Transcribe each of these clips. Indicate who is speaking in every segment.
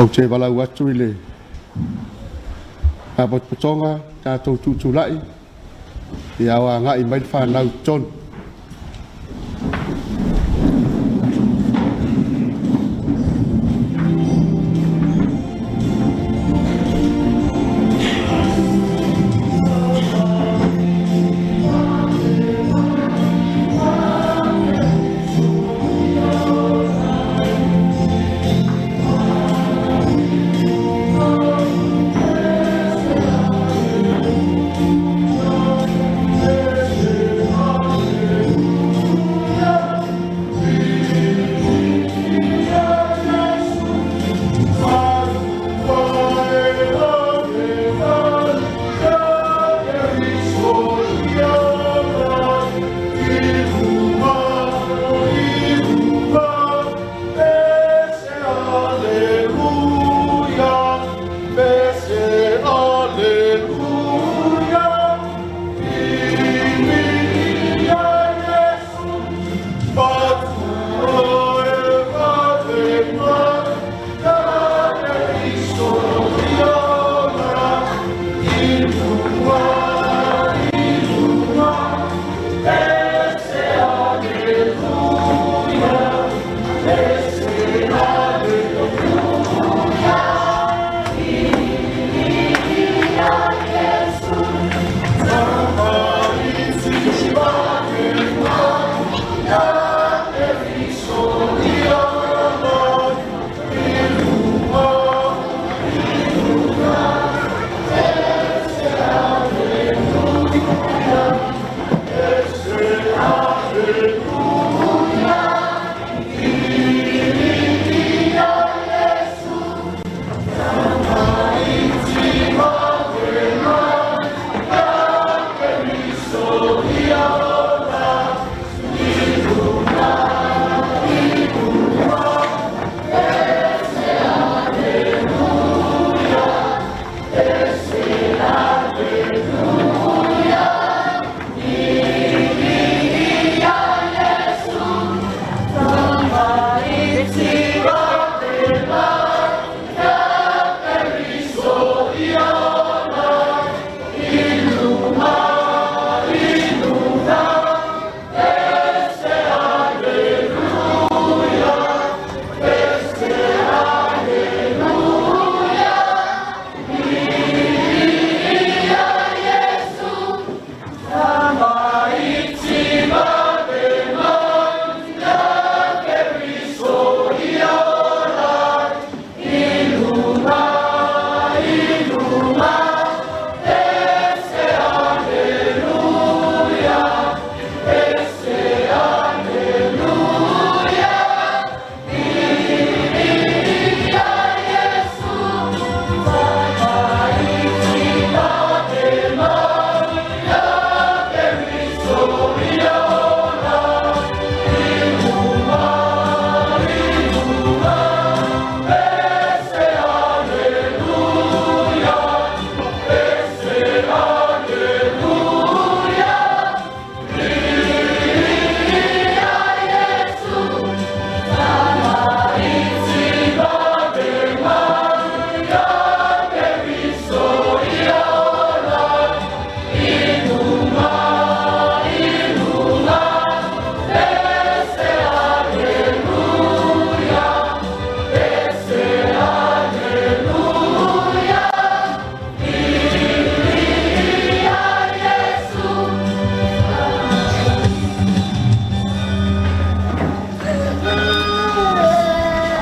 Speaker 1: Ou te valaau atu i le Faalapotopotoga tatou tutulai ia o agai mai le fanau i totonu.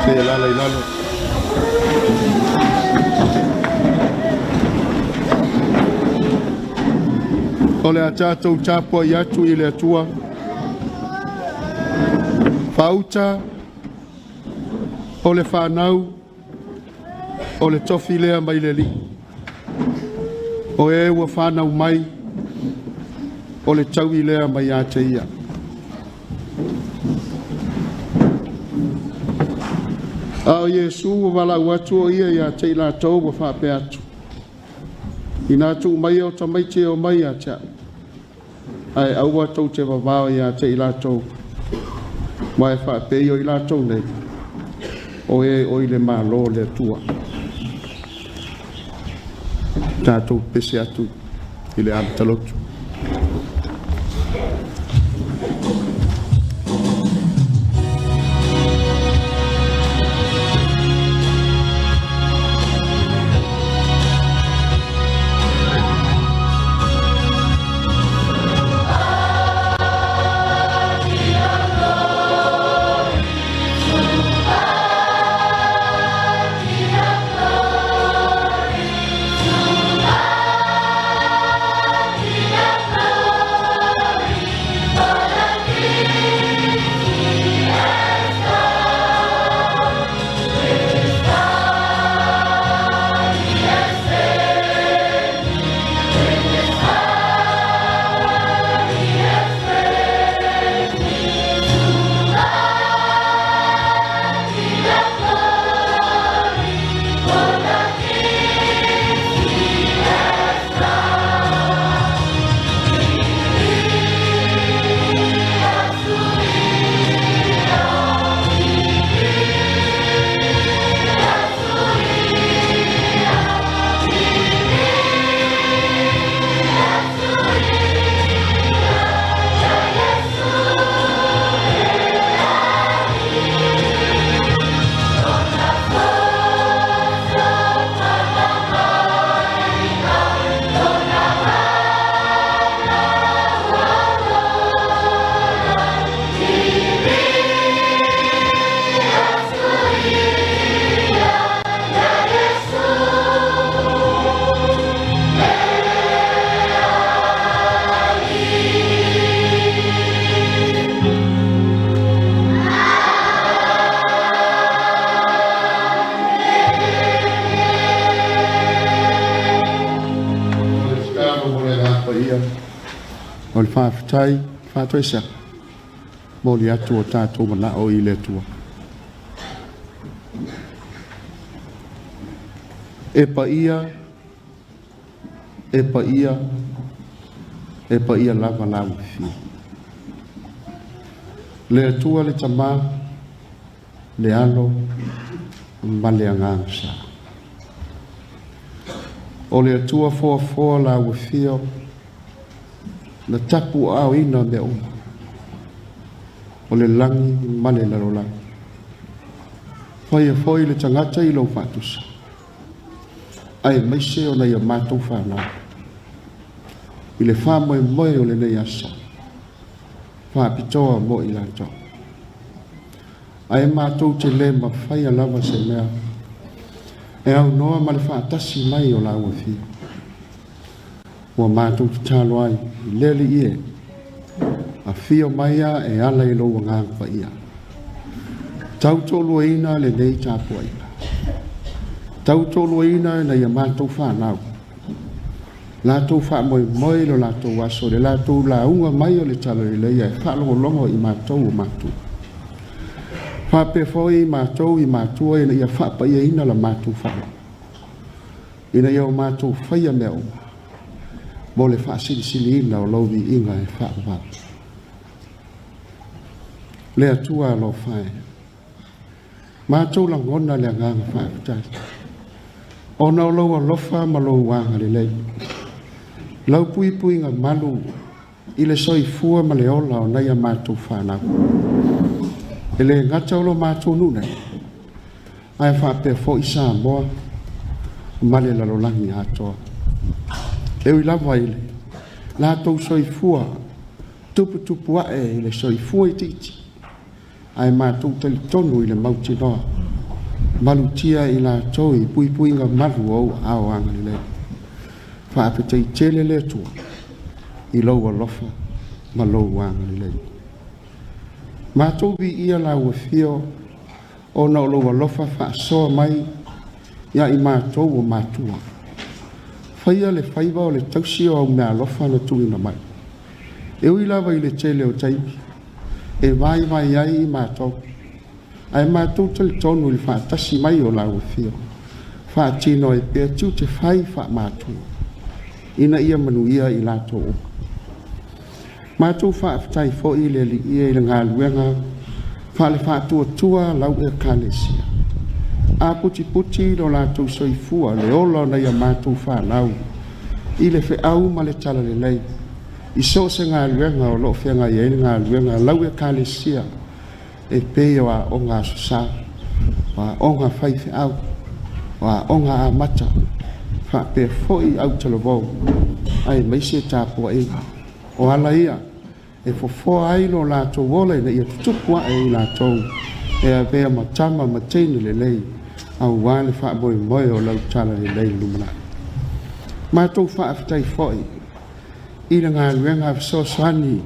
Speaker 1: Se alaala i lalo. O le a tatou tapuai atu i le Atua. Faauta o le fanau o le tofi lea mai le Alii. O e ua fanau mai o le taui lea mai ia te ia. A o Iesu ua valaau atu o ia ia te i latou ua faapea atu, Ina tuu maia o tamaiti e omai ia te a'u, ae aua tou te vavao ia te i latou, ma e faapei o i latou nei, O e o i le Malo o le Atua. Tatou pese atu i le amata lotu. O le faafetai faatoesega momoli atu o tatou manao i le Atua. E paia, e paia, e paia lava lau Afio. Le Atua le Tama, le Alo ma le Agaga Sa. O le Atua foafoa lau afio na tapuaaoina mea uma, o le lagi ma le lalolagi. Faia foi le tagata i lou faatusa, aemaise o nai a matou fanau. I le faamoemoe o lenei aso, faapitoa mo i latou. Ae matou te le mafaia lava se mea e aunoa ma le faatasi mai o lau Afio. Ua matou tatalo ai i le Alii e, afio maia e ala i lou Agaga Paia. Tautoaluaina lenei tapuaiga. Tautoaluaina nai a matou fanau. Latou faamoemoe i lo latou aso, le latou lauga mai o le Talalelei e faalogologo i matou o matua. Faapea foi matou i matua ina ia faapaiaina la matou faalogo, ina ia o matou faia mea uma mo le faasilisiliina o lou viiga e faavavau. Le Atua alofa e, matou lagona le agaga faafetai, ona o lou alofa ma lou agalelei, lau puipuiga malu i le soifua ma le ola o nai a matou fanau. E le gata o lo matou nuu nei, ae faapea foi Samoa ma le lalolagi atoa. E ui lava i le latou soifua tuputupu ae i le soifua itiiti, ae matou talitonu i le mautinoa, malutia i latou i puipuiga malu o ou aao agalelei. Faafetai tele le Atua i lou alofa ma lou agalelei. Matou viia lau afio ona o lou alofa faasoa mai ia i matou o matua. Faia le faiva o le tausi o au meaalofa na tuuina mai. E ui lava i le tele o taimi e vaivai ai i matou, ae matou talitonu i le faatasi mai o lau afio. Faatino ai pea tiute fai faamatua, ina ia manuia i latou uma. Matou faafetai foi i le Alii i le galuega faale-faatuatua lau Ekalesia. Aputiputi lo latou soifua, le ola o nai a matou fanau i le feau ma le talalelei i so o se galuega o lo o feagai ai le galuega a lau Ekalesia e pei o Aoga Aso Sa, o aoga a faifeau, o aoga amata, faapea foi autalavou, aemaise tapuaiga. O ala ia e fofoa ai lo latou ola ina ia tutupu ae i latou e avea ma tama ma teine lelei aua le faamoemoe o lau talalelei i le lumanai. Matou faafetai foi i le galuega fesoasoani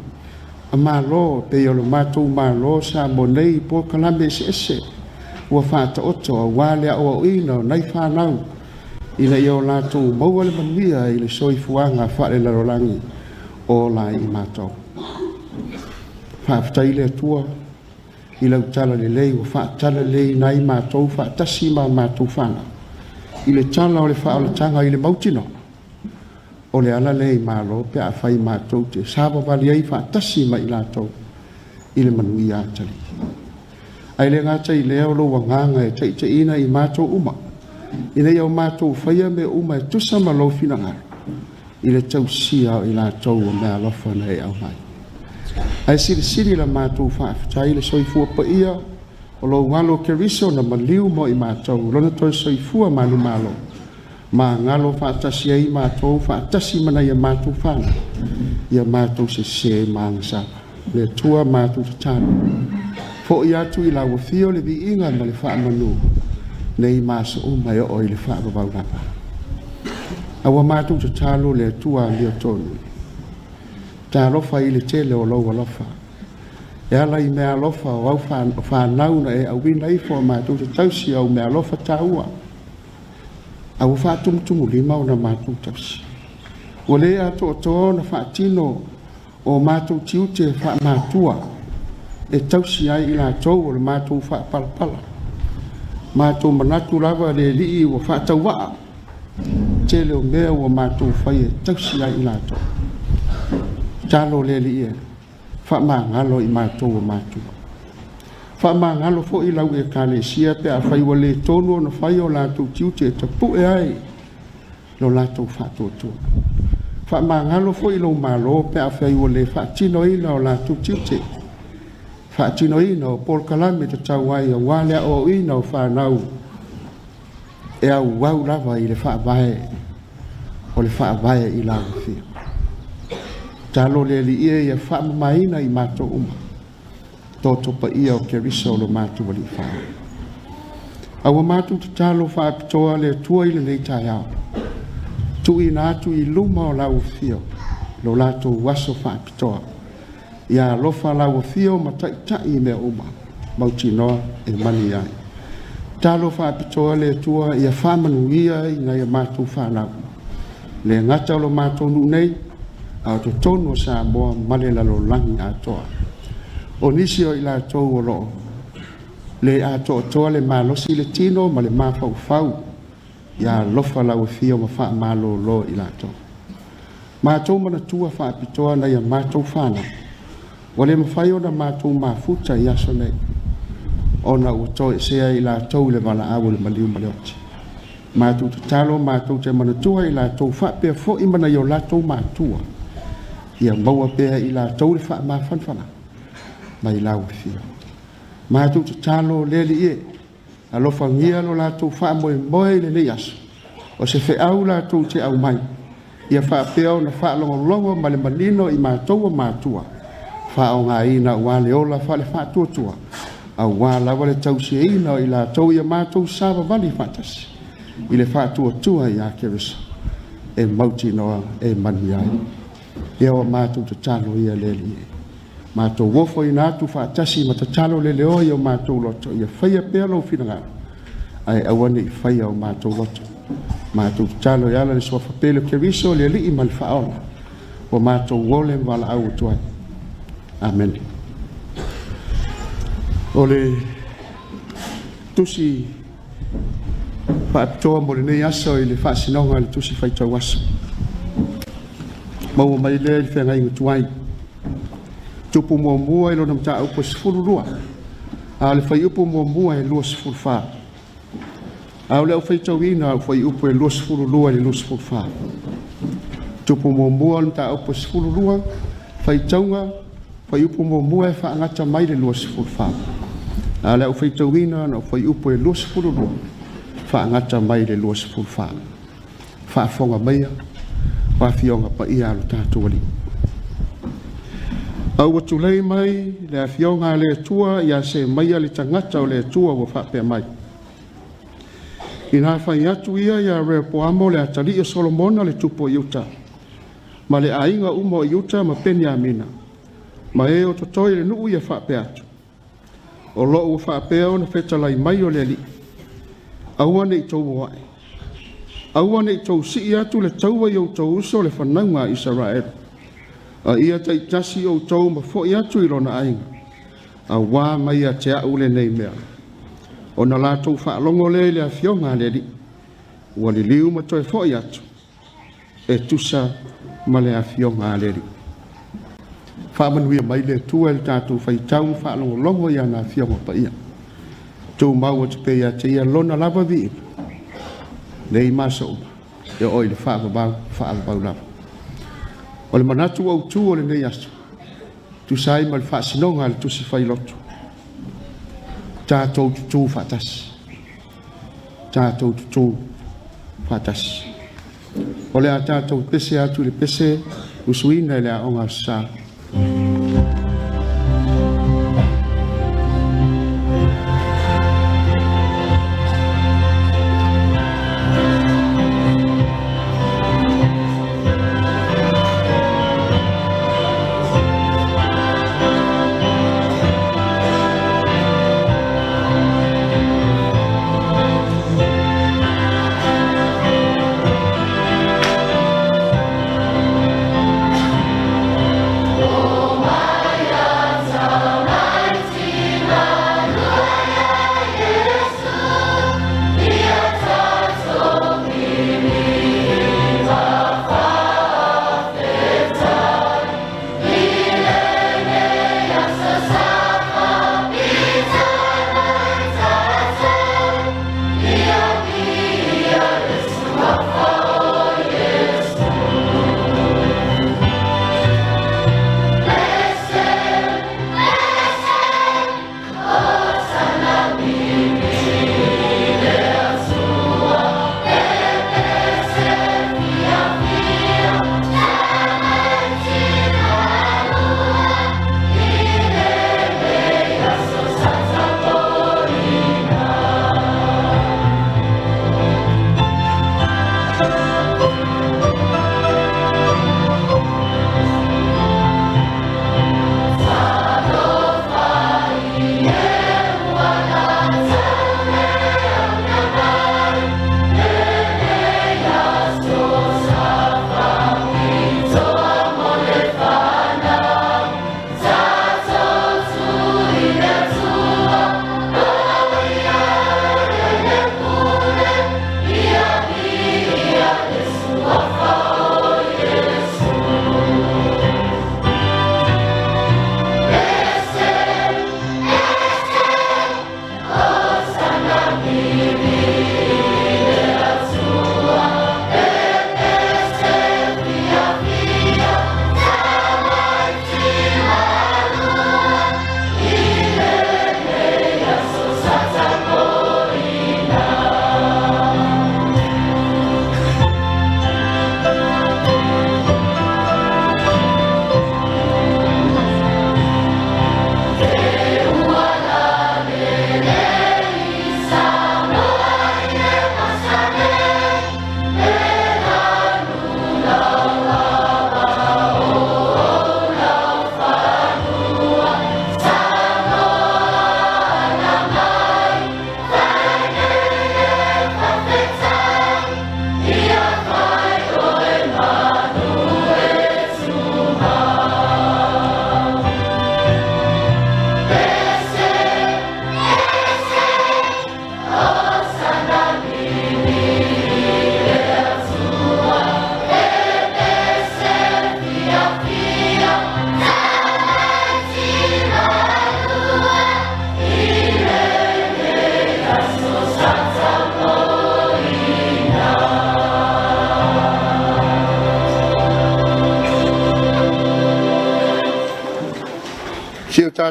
Speaker 1: a Malo e pei o le matou Malo o Samoa nei i polokalame eseese ua faataoto aua le aoaoina o nai fanau ina ia o latou maua le manuia i le soifuaga faalelalolagi o ola ai matou. Faafetai i le Atua i lau talalelei ua faatalaleleiina ai matou faatasi ma a matou fanau i le tala o le faaolataga i le mautinoa o le ala lea i malo pe afai matou te savavali ai faatasi ma i latou i le manuia atalii. Ae le gata i lea o lou agaga e taitaiina i matou uma ina ia o matou faia mea uma e tusa ma lou finagalo i le tausia o i latou o meaalofa na e aumai. Ae silisili la matou faafetai i le soifua paia o lou Alo o Keriso na maliu mo i matou, lona toe soifua manumalo, magalo faatasi ai matou faatasi ma nai a matou fanau ia matou sese ma agasala. Le Atua matou tatalo, foi atu i lau afio le viiga ma le faamanu nei ma aso uma e oo i le faavavau lava. A ua matou tatalo le Atua amiotonu, talofa i le tele o lou alofa, e ala i meaalofa o au fanau na e auina ifo matou te tausi au meaalofa taua, a ua faatumutumulima ona matou tausi. Ua le atoatoa ona faatino o matou tiute faamatua e tausi ai i latou o le matou faapalepala. Matou manatu lava le Alii ua faatauvaa, tele o mea ua matou faia e tausi ai i latou. Tatalo le Alii e faamagalo i matou o matua. Faamagalo foi lau Ekalesia pe afai ua le tonu ona fai o latou tiute e tapue ai lo latou faatuatua. Faamagalo foi lou malo pe afai ua le faatinoina o latou tiute, faatinoina o polokalame tatau ai aua le aoaoina o fanau e auau lava i le faavae o le faavae i lau afio. Tatalo le Alii e ia faamamaina i matou uma, toto paia o Keriso o lo matou Alii Faaola. A ua matou tatalo faapitoa le Atua i lenei taeao, tuuina atu i luma o lau afio lo latou aso faapitoa, ia alofa lau afio ma taitai i mea uma, mautinoa e manuia ai. Tatalo faapitoa le Atua ia faamanuia i nai a matou fanau, le gata o lo matou nuu nei, a o totonu o Samoa ma le lalolagi atoa. O nisi o i latou o lo o le atoatoa le malosi i le tino ma le mafaufau, ia alofa lau afio ma faamalolo i latou. Matou manatua faapitoa nai a matou fanau, ua le mafai ona matou mafuta i aso nei, ona ua toesea i latou i le valaau a le maliu ma le oti. Matou tatalo matou te manatua i latou faapea foi ma nai o latou matua, ia maua pea e i latou le faamafanafanaga mai lau afio. Matou tatalo le Alii e, alofagia lo latou faamoemoe i lenei aso, o se feau latou te aumai, ia faapea ona faalogologo ma le manino i matou o matua, faaaogaina aua le ola faale-faatuatua, aua lava le tausiaina o i latou ia matou savavali faatasi i le faatuatua ia Keriso e mautinoa e manuia ai. Ia ua matou tatalo ia le Alii e, matou ofoina atu faatasi ma tatalo leleoa i o matou loto, ia faia pea lou finagalo, ae aua ne i faia o matou loto. Matou tatalo e ala i le suafa pele o Keriso, le Alii ma le Faaola, ua matou ole ma valaau atu ai. Amene. O le tusi faapitoa mo lenei aso i le faasinoga i le tusi faitau aso, maua mai lea i le feagaiga tuai. Tupu muamua i lona mataupu e 12, a o le fuaiupu muamua e 24. A o le au faitauina au fuaiupu e 22 i le 24. Tupu muamua o le mataupu e 12, faitauga fuaiupu muamua e faagata mai le 24. A o le au faitauina o fuaiupu e 22 faagata mai le 24. Faafofoga maia o Afioga Paia a lo tatou Alii. A ua tulei mai le Afioga a le Atua ia Semaia le tagata o le Atua ua faapea mai, ina fai atu ia ia Reopoamo le atalii o Solomona le tupu o Iuta ma le aiga uma o Iuta ma Peniamina ma e o totoe i le nuu ia faapea atu, “O lo o ua faapea ona fetalai mai o le Alii, aua ne i tou o ae, aua ne i tou sii atu le taua i o outou uso le fanauga a Isaraelu, a ia taitasi outou ma foi atu i lona aiga, auā mai ia te a'u lenei mea.” Ona latou faalogo lea i le afioga a le Alii, ua liliu ma toe foi atu e tusa ma le afioga a le Alii. Faamanuia mai le Atua i le tatou faitau ma faalogologo i ana Afioga Paia. Tumau atu pea ia te Ia Lona lava viiga, nei ma aso uma, e oo i le faavavau, faavavau lava. O le manatu autu o lenei aso, e tusa ai ma le faasinoga a le Tusi Fai Loto, tatou tutu faatasi, tatou tutu faatasi. O le a tatou pese atu i le pese usuina e le Aoga Aso Sa.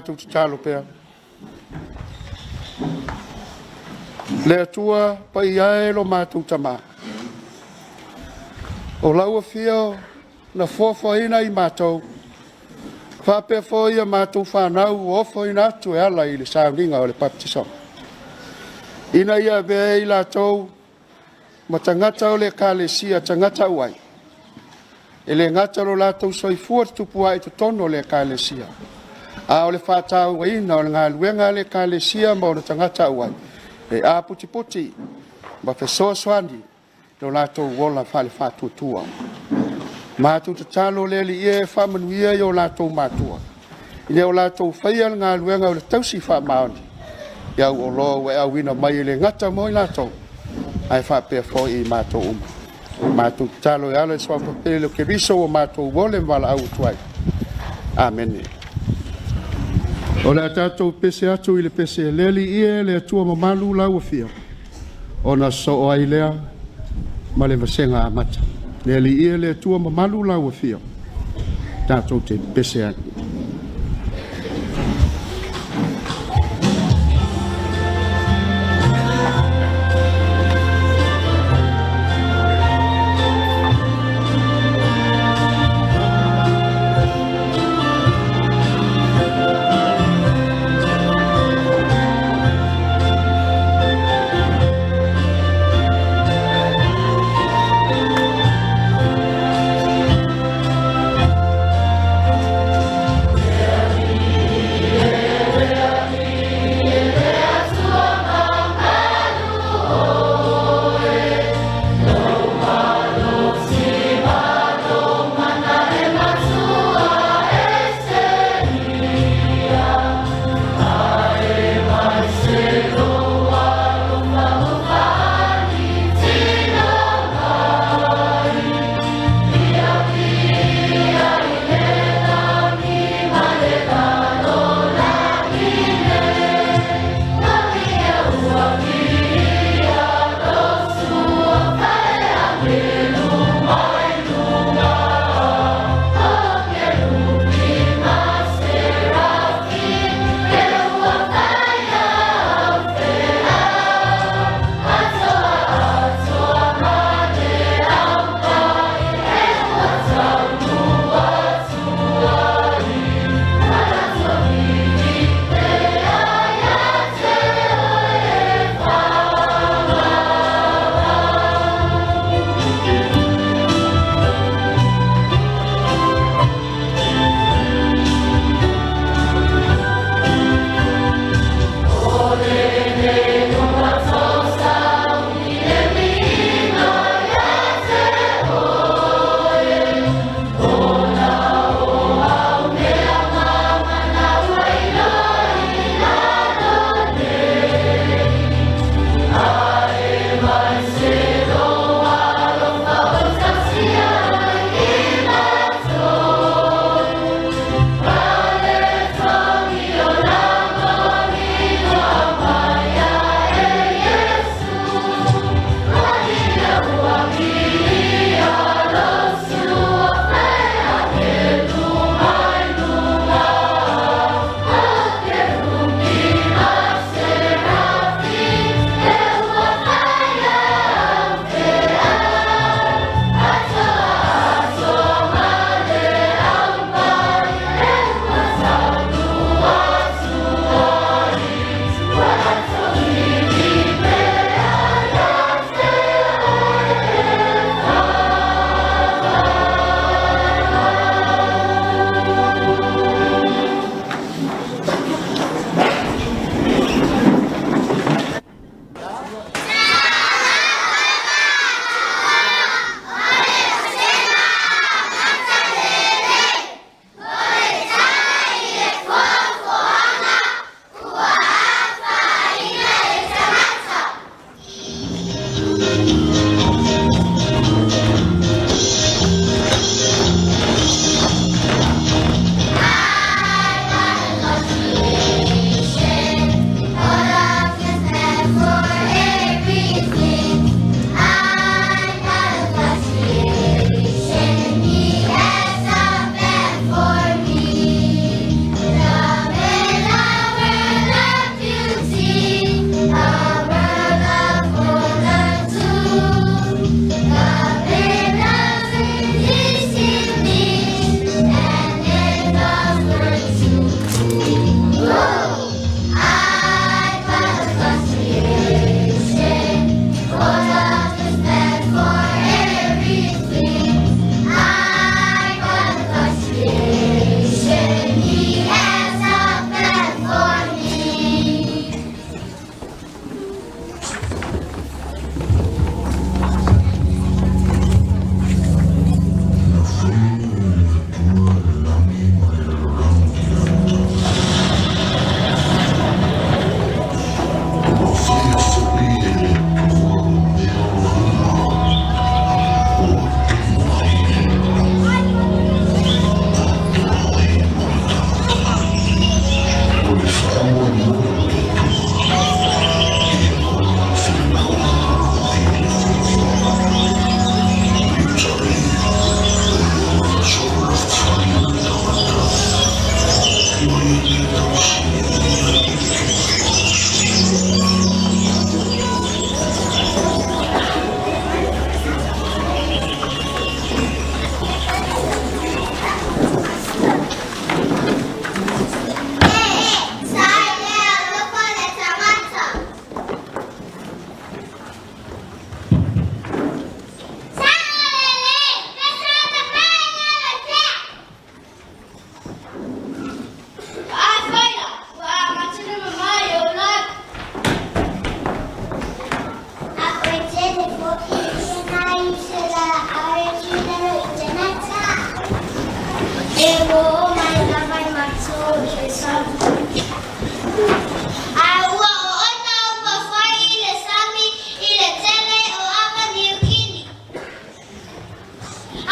Speaker 1: Tatou tatalo pea. Le Atua paia e lo matou Tamā, o lau afio na foafoaina i matou, faapea foi a matou fanau ua ofoina atu e ala i le sauniga o le baptiso, ina ia avea ai latou ma tagata o le Ekalesia tagata auai, e le gata lo latou soifua tupuae i totonu o le Ekalesia, a o le faatauaina o le galuega a le Ekalesia ma ona tagata auai, e aputiputi ma fesoasoani i lo latou ola faale-faatuatua. Matou tatalo le Alii e faamanuia i o latou matua, ina o latou faia le galuega o le tausi faamaoni i au oloa ua e auina mai e le gata mo i latou, ae faapea foi i matou uma. Matou tatalo e ala i le suafa pele o Keriso ua matou ole ma valaau atu ai. Amene. O le a tatou pese atu i le pese, Le Alii e, le Atua mamalu lau afio, ona sosoo ai lea ma le vasega amata. Le Alii e, le Atua mamalu lau afio, tatou te pese ai.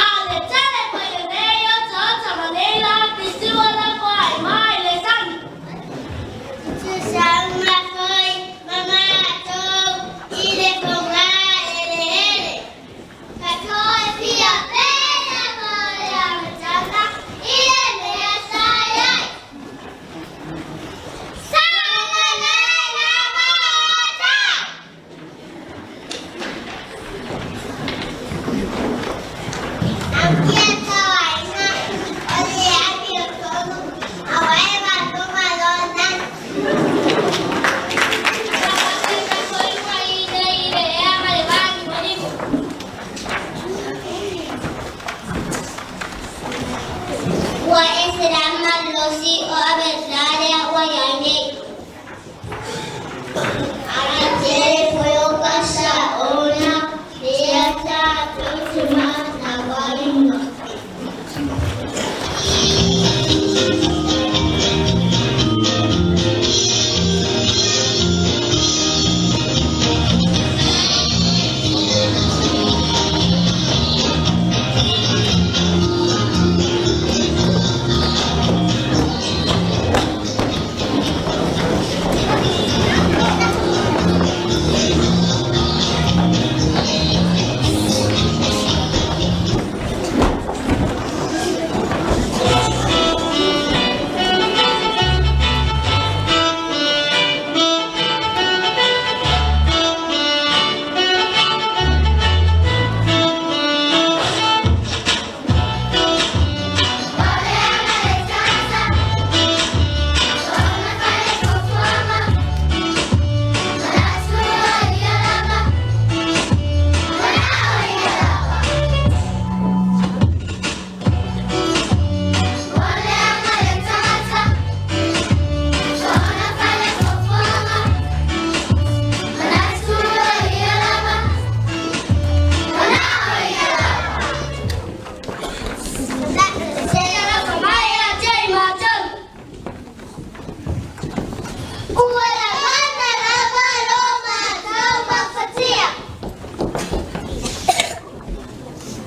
Speaker 2: A o le tele foi o nei otaota ma nei lapisi ua lafo ai mai le sami. Tusaga foi ma matou i le foga eleele. Tatou e fia pele mo le amataga i le mea sa i ai. Sa lelei lava outou! Ua ese la malosi o Abetarea ua i ai nei. A tele foi o ka saona lea tatou te manawaiga.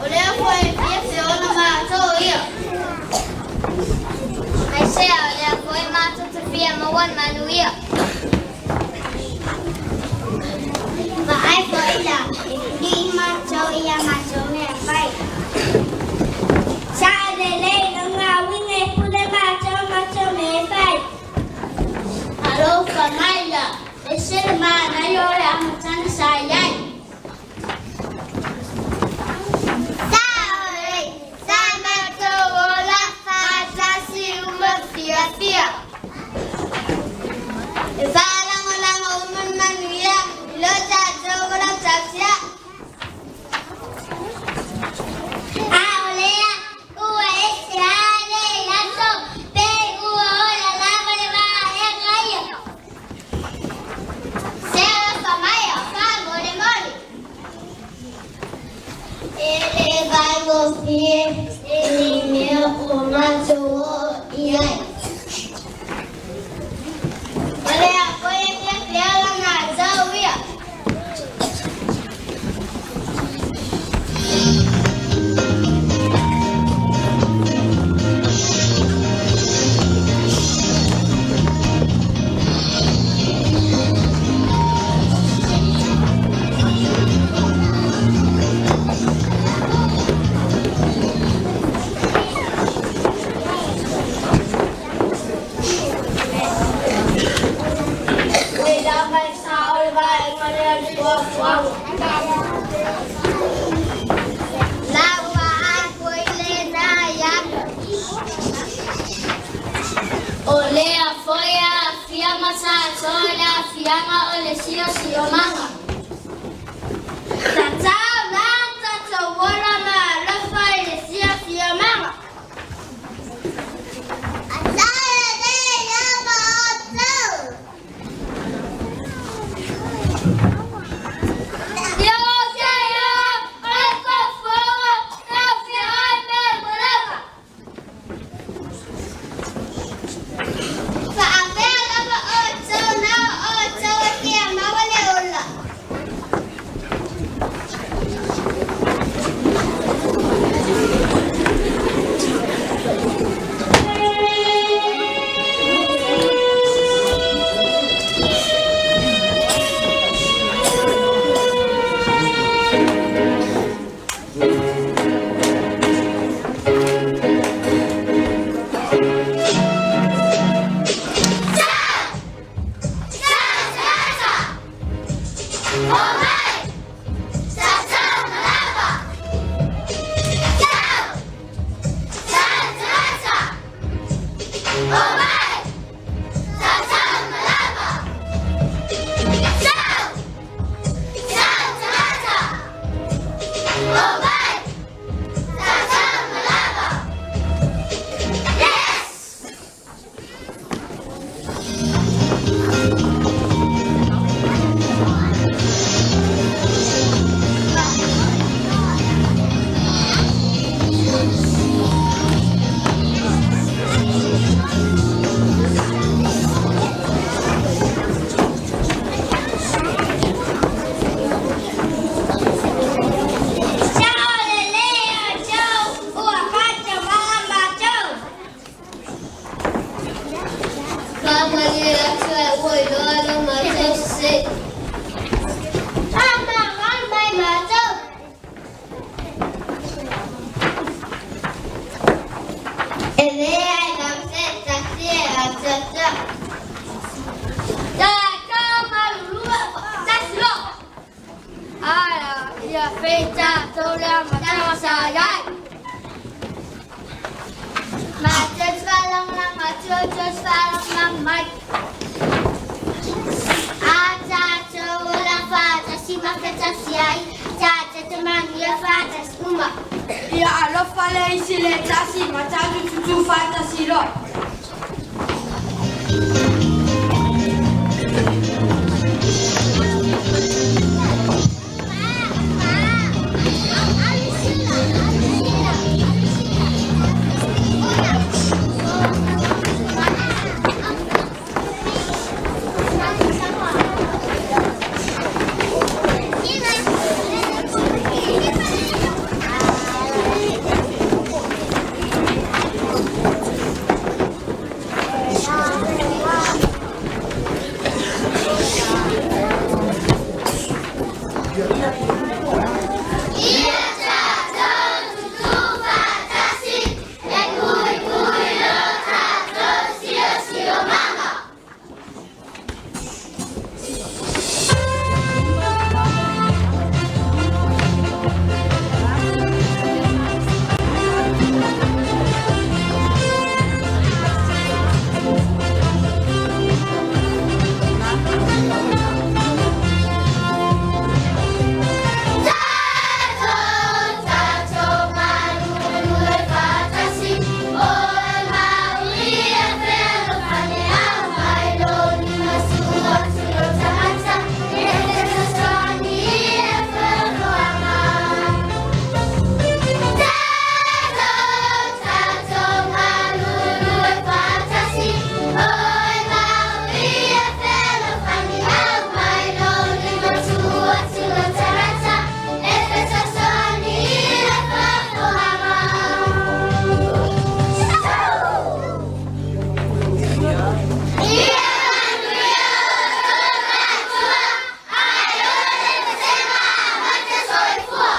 Speaker 2: O lea foi e fia feola matou ia. Aisea, o lea foi matou te fia maua le manuia. Vaai foi la, e pili matou ia matou mea fai. Sa lelei lona uiga e pule matou matou mea fai. Alofa mai la, e se le manaia o le amataga sa i ai. Sa lelei, sa matou ola faatasi uma fiafia. E faalagolago uma le manuia i lo tatou ola tausia. A o lea ua ese lava lenei aso, pe ua ola lava le vaega ia. Se alofa mai o faamolemole. E le faigofie lenei mea ua matou oo i ai. O lea foi e fia feola matou ia. Nei lava e sao le vaega lea i le fuafuaga. La ua afu i lena ia. O lea foi e aafia ma tatou i le aafiaga o le siosiomaga. Tatau la tatou ola ma alofa i le siosiomaga. Faapea lava outou na o outou e fia maua le ola. sa i ai. Matou te faalagolago atu, outou te faalagolago mai. A tatou ola faatasi ma fetasi ai, tatou te manuia faatasi uma.
Speaker 3: Ia alofa le isi le tasi ma tatou tutū faatasi loa.
Speaker 2: Ia tatou tutū faatasi, e puipui lo tatou siosiomaga. Tatou, tatou galulue faatasi, o e maulia fealofani aumai lou lima sua atu i lou tagata, e te fesoasoani i le feoloaga. Tatou, tatou galulue faatasi, o e maulia fealofani aumai lou lima sua atu i lou tagata, e fesoasoani i le faafofogaaga. Ia manuia outou matua, ae ola le vasega amata soifua.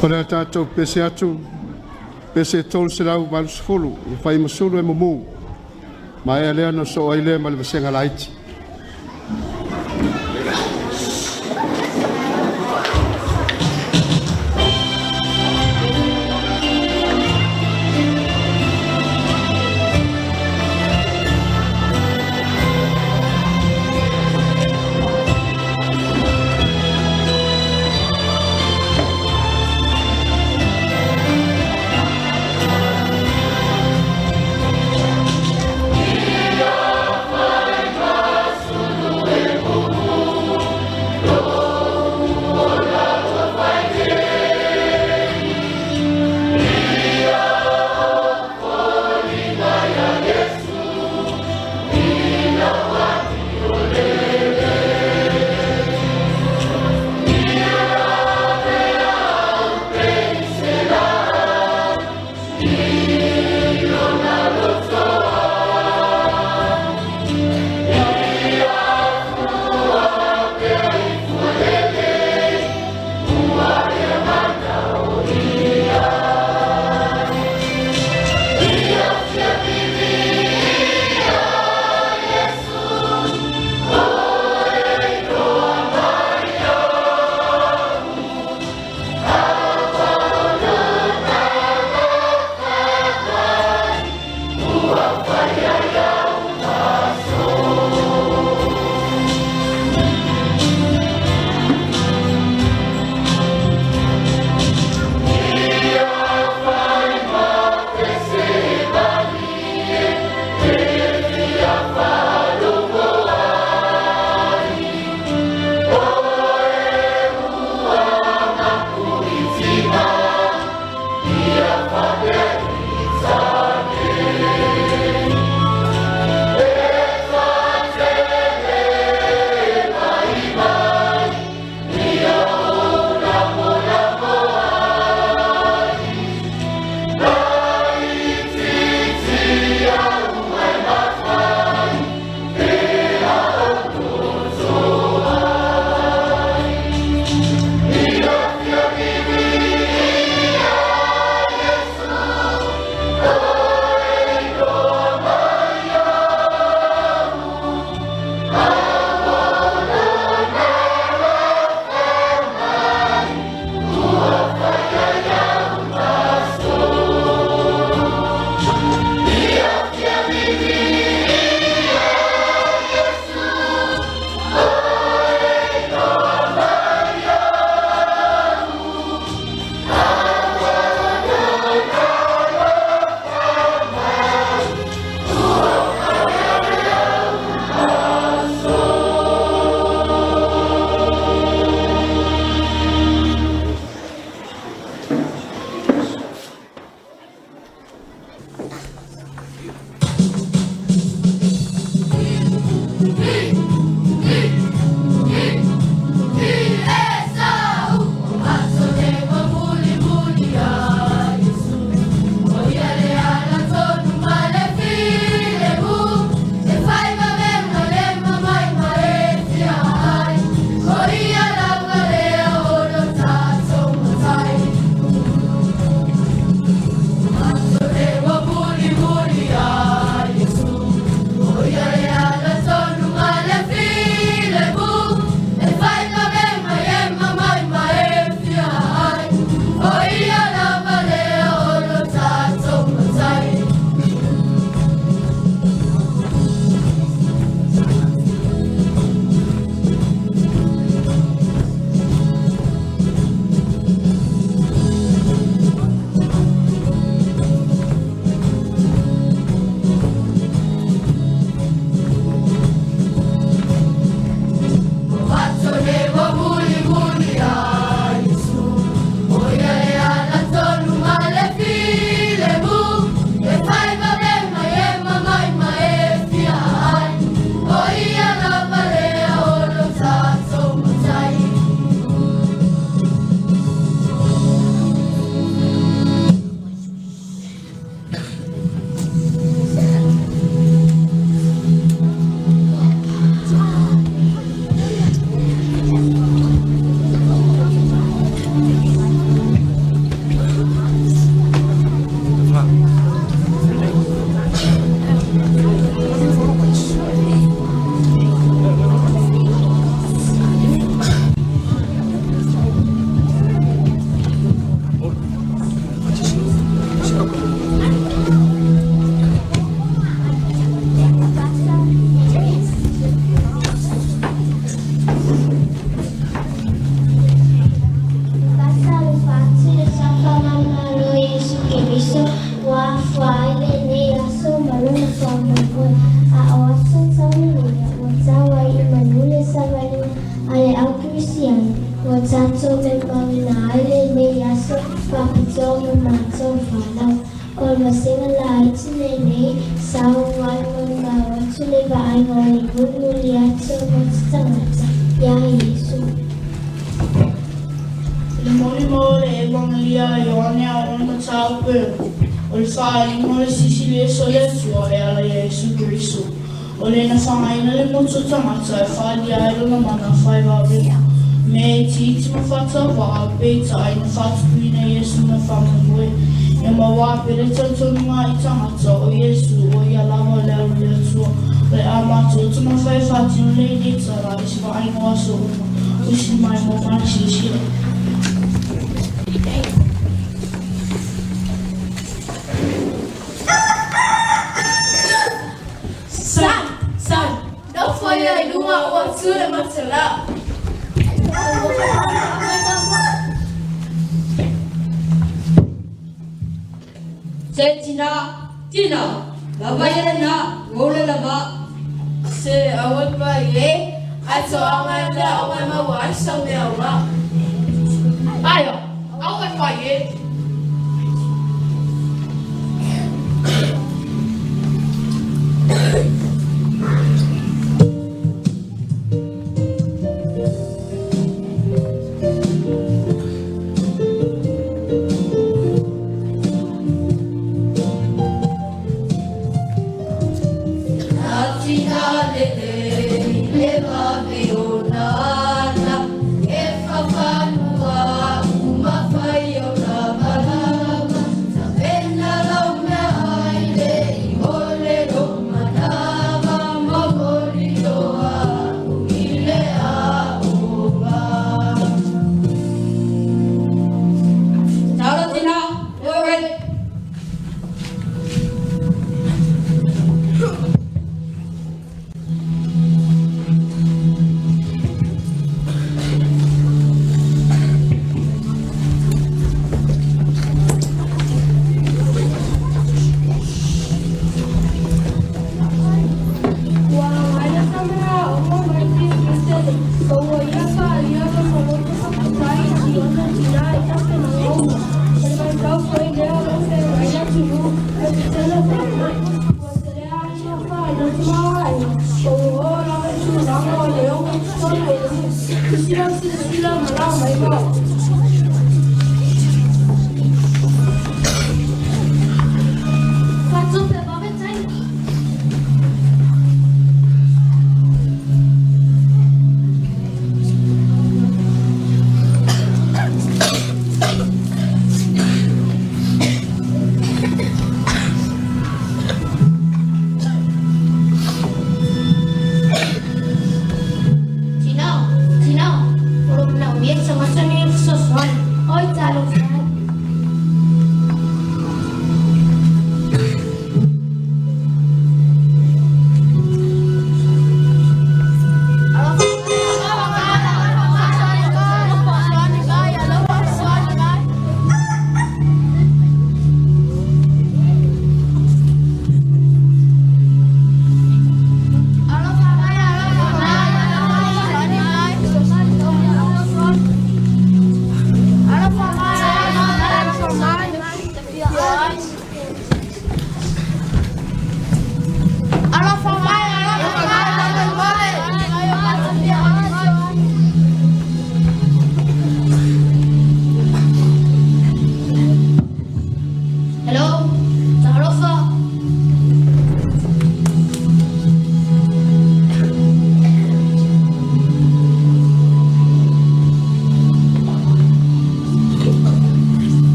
Speaker 1: O le a tatou pese atu, pese 380, i fai masulu e mumu. Ma ea lea na soo ai lea ma le vasega laiti.
Speaker 4: Evagelia a Ioane a le Mataupu e 6, o le faaaliga o le Silisili Ese o le Atua e ala ia Iesu Keriso, o le na fagaina le motu o tagata e faaalia ai Lona mana faevavega, mea itiiti ma faatauvaa, peitai na faatupuina e Iesu ma le faamoemoe, ia maua pea le talitonuga i tagata o Iesu o ia lava o le Alo o le Atua. O le a matou taumafai e faatino lenei tala i se vaaiga o aso uma, usi mai mo ma le silasila.
Speaker 3: San! San! Nofo ia i luga ua tu le matala. Se tina, tina, lava ia lena, ua ula lava.
Speaker 4: Se aua le pai e, ae toaga e lea aua e maua ai sau mea aoga.
Speaker 5: Aia, aua e fai e.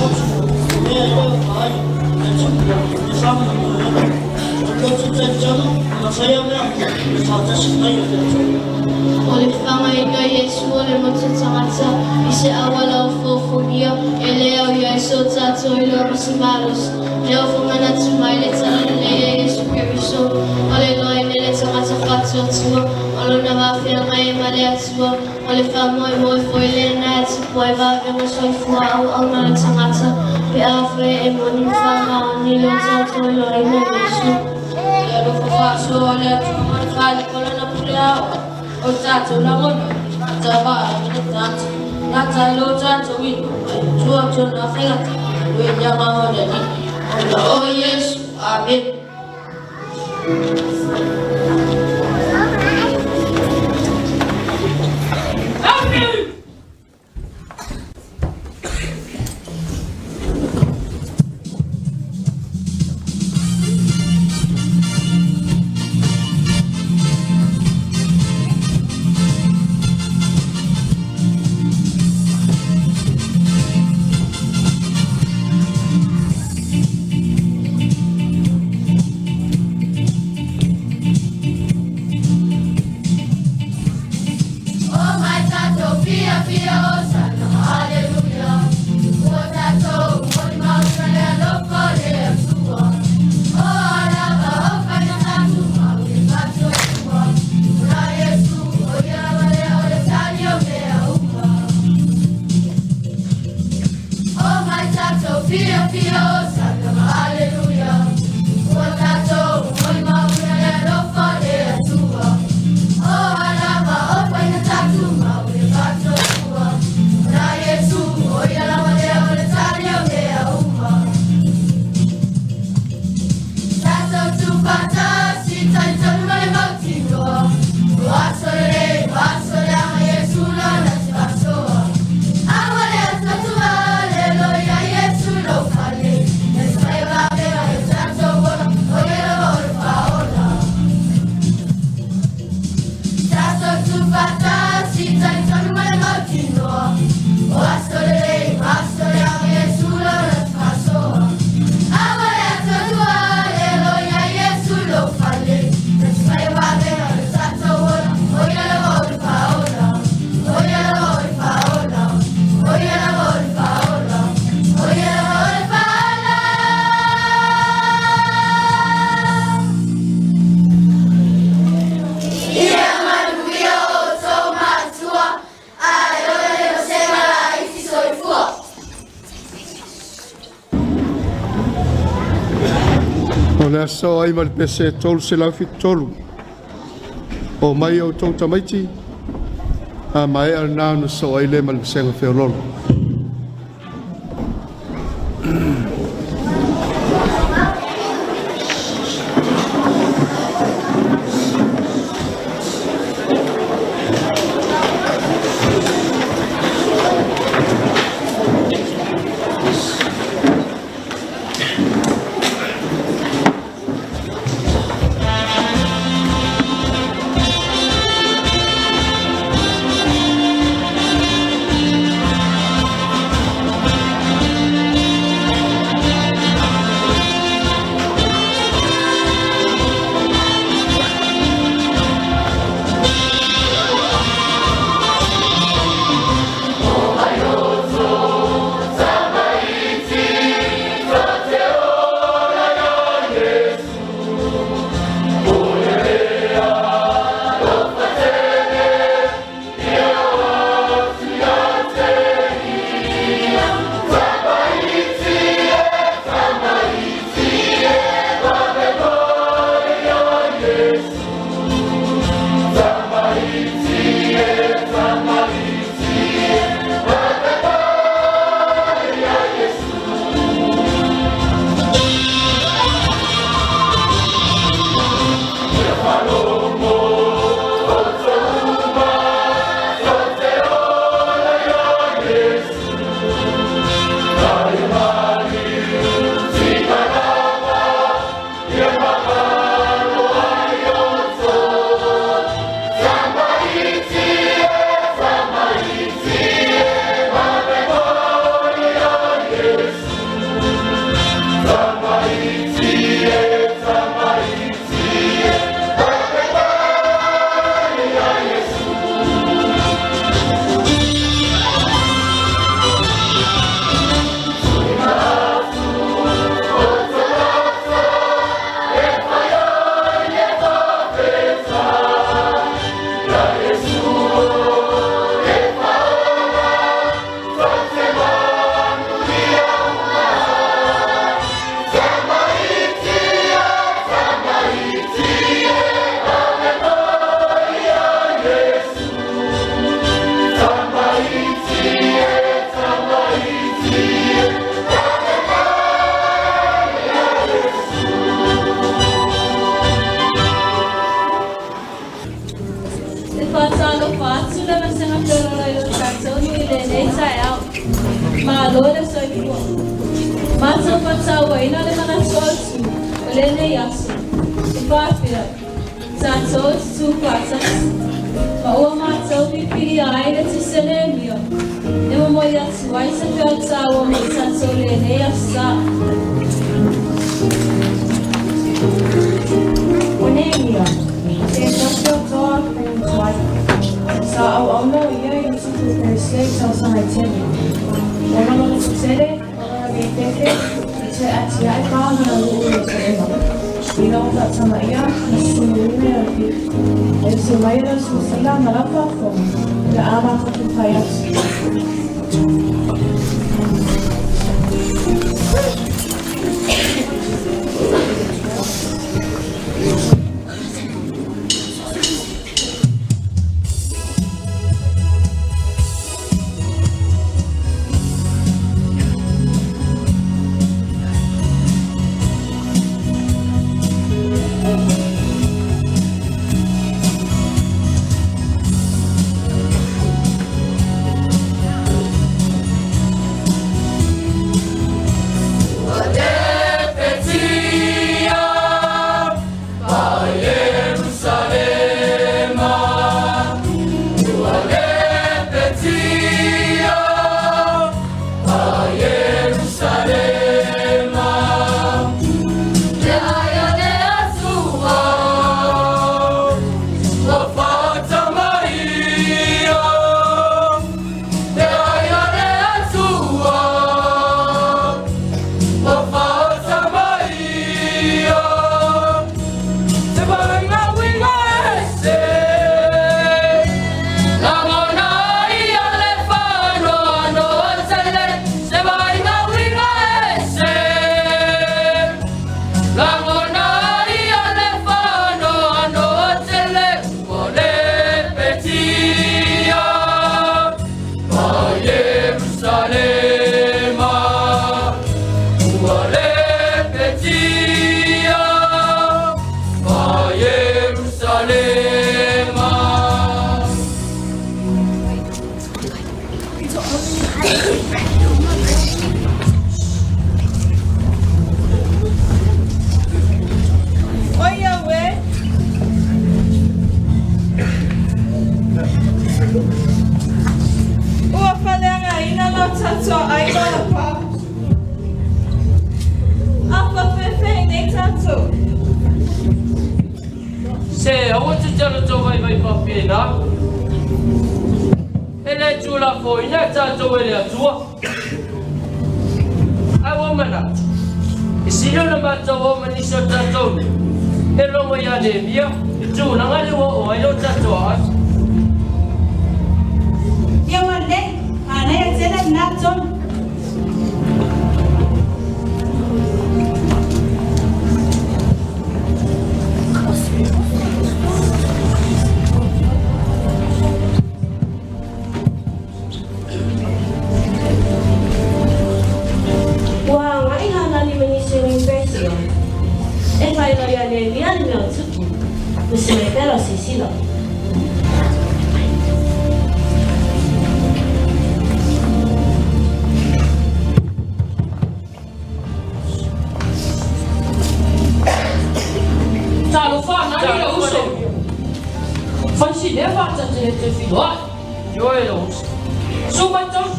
Speaker 4: Atua, o mea e le o vaaia, e tupu ai le faamoemoe ai. O le loto talitonu na faia mea uma i le faatasi mai o le Atua.
Speaker 6: O le fagaina Iesu o le motu tagata i se auala ofoofogia e le au i ai so tatou iloa ma se malosi. Lea ua manatu mai le talalelei a Iesu Keriso, o le iloaina le tagata faatuatua o lona vafeagai ai ma le Atua, o le faamoemoe foi lena e tupu ai vavega soifua auauna a le tagata pe afai e moni ma faamaoni lo tatou iloaina Iesu.
Speaker 3: Le alofa faasoa o le Atua ma le faaaliga o Lana pule aoao, o le tatou lagona ai, tavaa ai le tagata, gata ai lo tatou iloa mai Atua tona faigata, galue i le agaga o le Alii, ona o Iesu. Amene.
Speaker 1: O le aso ai ma le pese 373. O mai outou tamaiti, a maea lena ona soo ai le ma le vasega feoloolo.
Speaker 7: Matou faatauaina le manatu autu o lenei aso, e faapea, Tatou tutu faatasi, ma ua matou filifilia ai le Tusi a Nehemia e momoli atu ai se feau taua mo i tatou i lenei aso sa.
Speaker 8: O Nehemia, se tasi o toa faiga tuai, sa auauna o ia i le tupu o Peresia i tausaga e tele. Ona lona toatele, ma lona lepepe, i toe atiae pa lona nuu i Ierusalema. Ina ua faatama ia, na suluina e le fitu. E usu mai lau silasila ma lau faafofoga, pe a matou fai atu.
Speaker 7: Oi au e! Ua faaleagaina lo tatou aiga o Lapa. A faapefea nei tatou?
Speaker 3: Se aua te talo vaivai faapena. E le tulafoina e tatou e le Atua. Ae ua manatu, e sili ona matou o ma nisi o tatou nei, e logo ia Nehemia i tulaga le ua oo ai lo tatou aasi.
Speaker 9: Ia ua lelei, manaia tele lena tonu.
Speaker 3: Ua agai Hanani ma nisi o Peresia e faailoa iā Nehemia le mea o tupu, tusi mai pea lau silasila. Talofa Hanani lou uso. Fai si lea faatasi le toe filoai. Ioe lou uso. Susu mai tonu.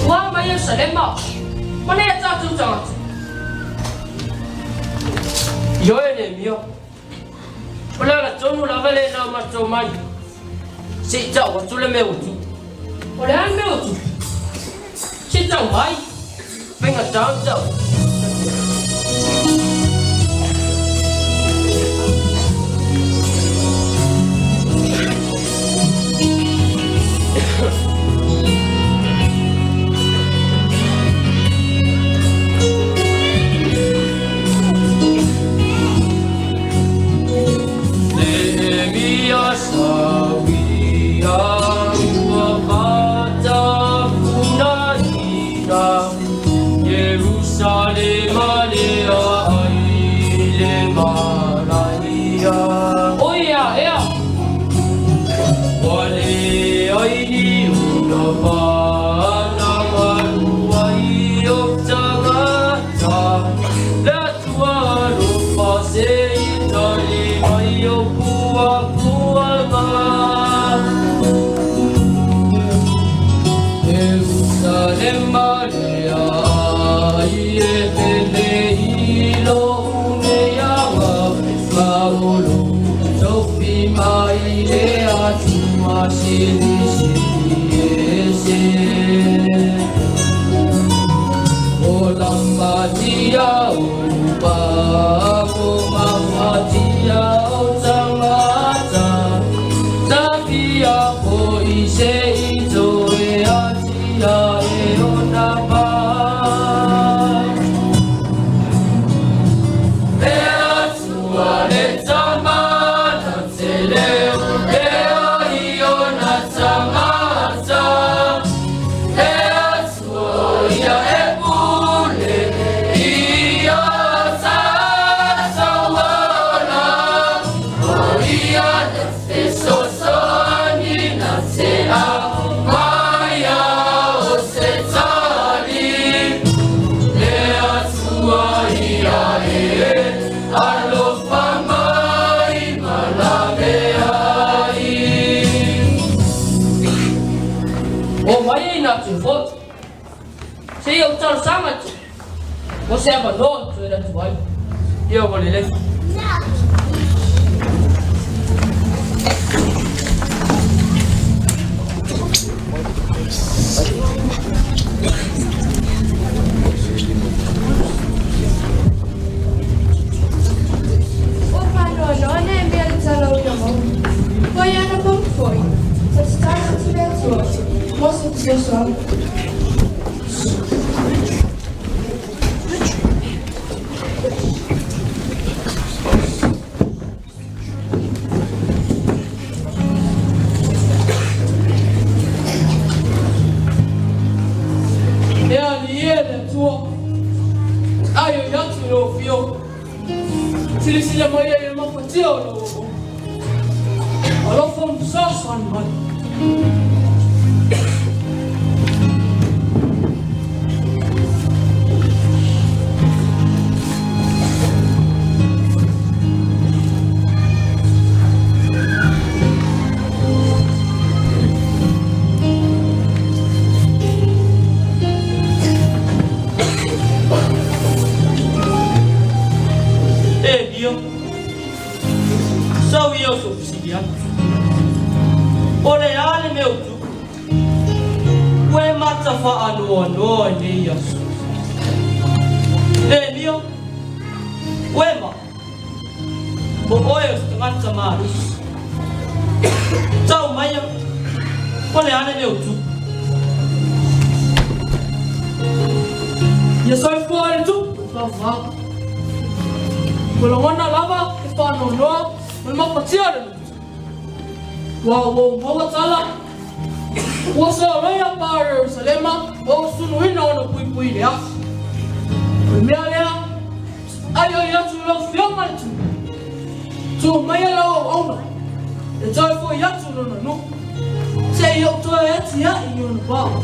Speaker 3: Ua mai Ierusalema ma nei a tatou tagata. Ioe Nehemia. O le ala tonu lava lena o matou mai. Se i tau atu le mea ua tupu. O le a le mea ua tupu? Se i tau mai. Faigata ona tau. Nehemia sawia ua fatafunaina Ierusalema. Se i ou talosaga atu mo se avanoa ou toe alu atu ai. Ia ua lelei.
Speaker 8: Ua faanoanoa Neemia i le talauina mauga. Foi ana pomu foi, sa tatalo atu i le Atua mo se fesoasoani.
Speaker 5: E Alii e le Atua, ai oi atu i lou afioga. Silasila mai ai i le mafatia o lou auauna. Alofa ma fesoasoani mai.
Speaker 3: E Dio, sau ia o sou fesili atu. O le a le mea o tupu? Ua e mata faanoanoa i nei aso. E Dio, ua e ma, o oe o se tagata malosi. Tau maia, o le a le mea o tupu?
Speaker 5: Ia soifua le tupu i faavavau. Ua lagona lava le faanoanoa ma le mapatia o le loto. Ua ua ou maua tala, ua soloia pa o Ierusalema ma ua suluina ona puipui i le afi. O le mea lea, ai oi atu i lau Afioga le Tupu, tu maia lau auauna e toe foi atu lona nuu, seia ou toe atiae i ona pao.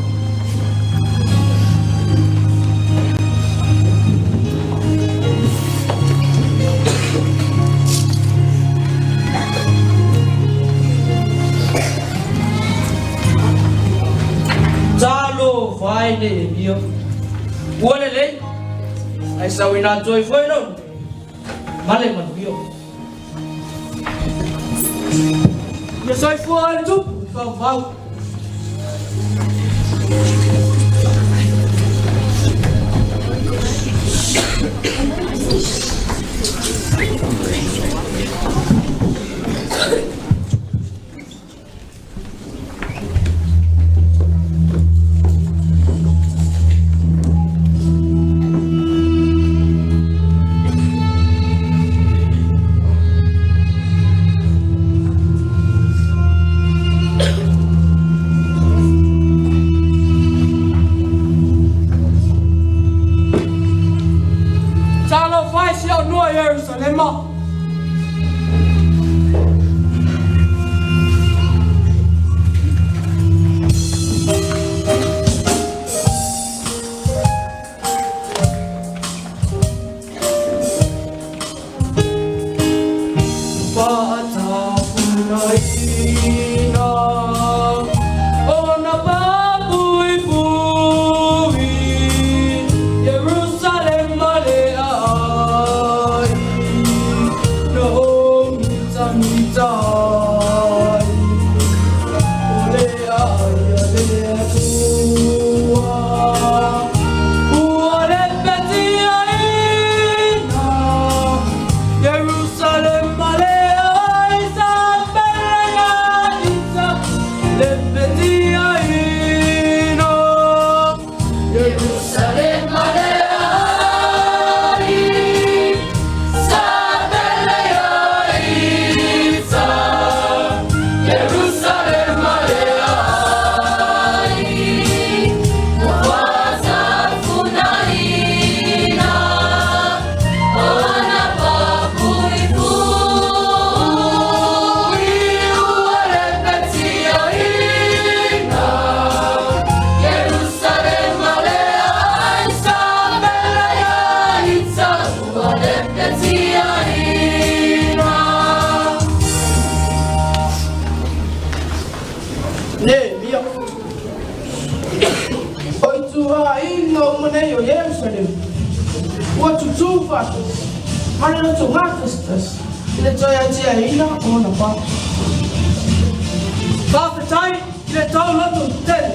Speaker 3: Talofa e Nehemia, ua lelei, ae sau ina toe foi lou nuu ma le manuia.
Speaker 5: Ia soifua ai le tupu i fauvau.
Speaker 4: aiga uma nei o Ierusalema, ua tutū faatasi ma le loto gatasitasi i le toe atiaeina o ona pā.
Speaker 5: Faafetai i le tou loto tele.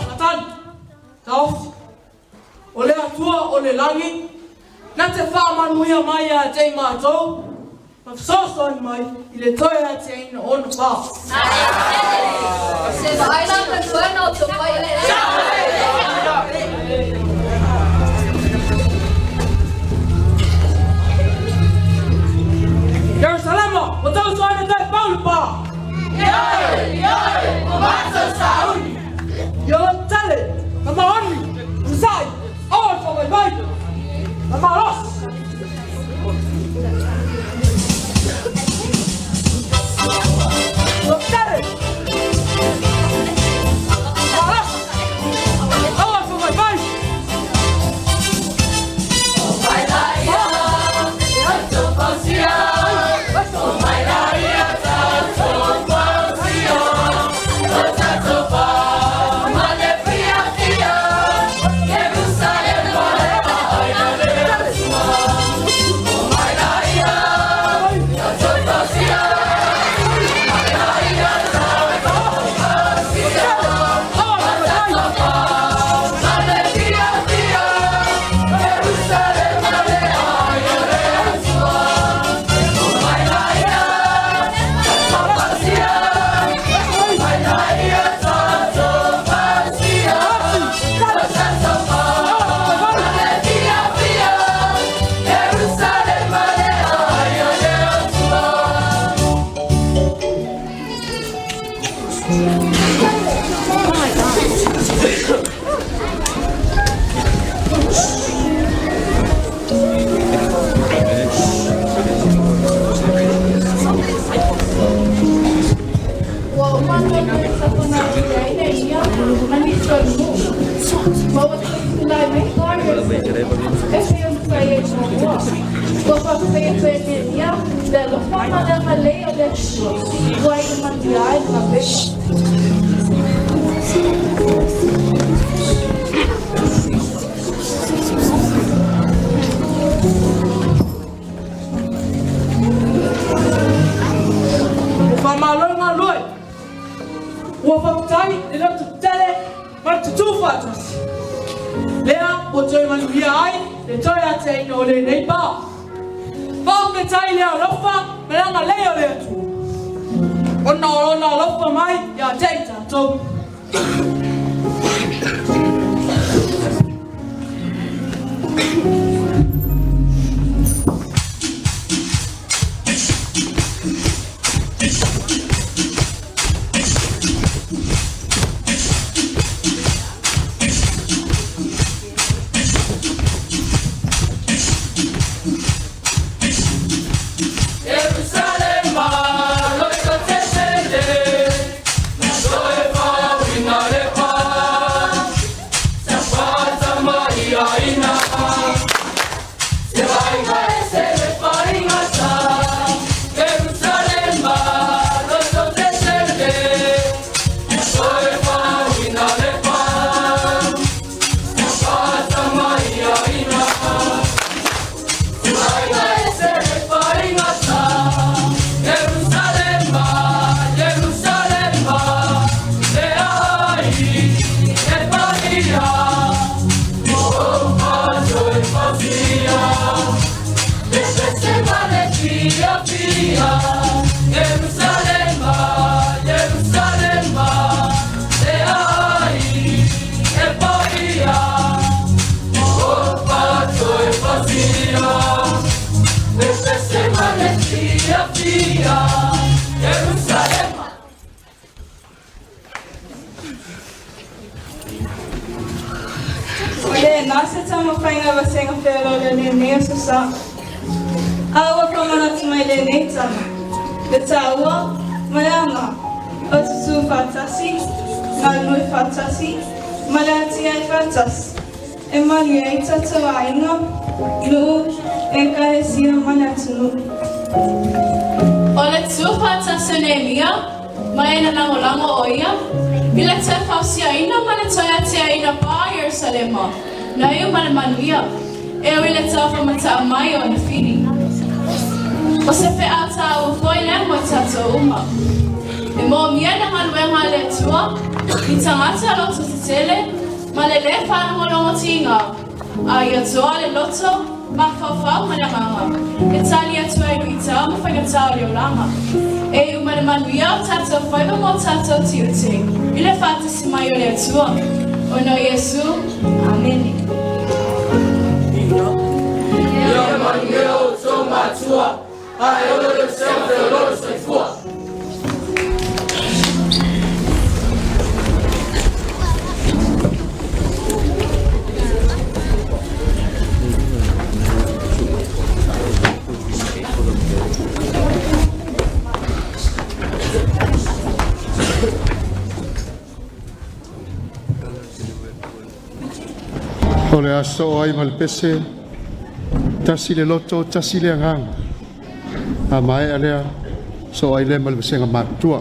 Speaker 5: Matani, taofi, o le Atua o le lagi, na te faamanuia mai iā te i matou, ma fesoasoani mai i le toe atiaina o ona pā. Yerusalema, ua tausoaina toe pau le pā. Ioe, ioe, ua matou sauni. Ia loto tele, ma maoni, onosai, aua le faavaivai, ma malosi. Loto tele, malosi, aua le faavaivai.
Speaker 4: Ua uma ona faataunuuina ia ma nisi o nuu, ma ua toe tulai mai loa Ierusalema e pei ona fai ai muamua. Ua faafetaia pea e Nehemia le alofa ma le agalelei o le Atua ua iu manuia ai le galuega.
Speaker 5: E faamalo le galulue. Ua faafetai le loto tele ma le tutū faatasi. Lea ua toe manuia ai le toe atiaina o lenei pā. Faafetai le alofa ma le agalelei o le Atua, ona o Lona alofa mai ia te i tatou.
Speaker 7: O lena se taumafaiga a vasega feoloolo i lenei aso sa. A ua faamanatu mai lenei tala, le tāua ma le aoga o le tutū faatasi, galulue faatasi, ma le atiae faatasi e manuia ai tatou aiga, nuu, ekalesia ma le atunuu.
Speaker 10: O le tutū faatasi o Neemia ma e na lagolago o ia i le toe fausiaina ma le toe atiaeina pa o Ierusalema, na iu ma le manuia, e ui i le taufamataʻu mai o ona fili. O se feʻau tāua foi lea mo i tatou uma. E moomia le galuega a le Atua i tagata loto tetele ma le lē faalogologo tiga, a ia toa le loto, mafaufau ma le agaga e tali atu ai i luitau ma faigatā o le olaga. E iu ma le manuia o tatou faiva ma o tatou tiute i le faatasi mai o le Atua, ona o Iesu. Amene.
Speaker 11: Ia manuia outou matua, ae ola le vasega feoloolo soifua.
Speaker 1: O le a soo ai ma le pese, tasi le loto, tasi le agaga. A maea lea, soo ai lea ma le vasega matutua.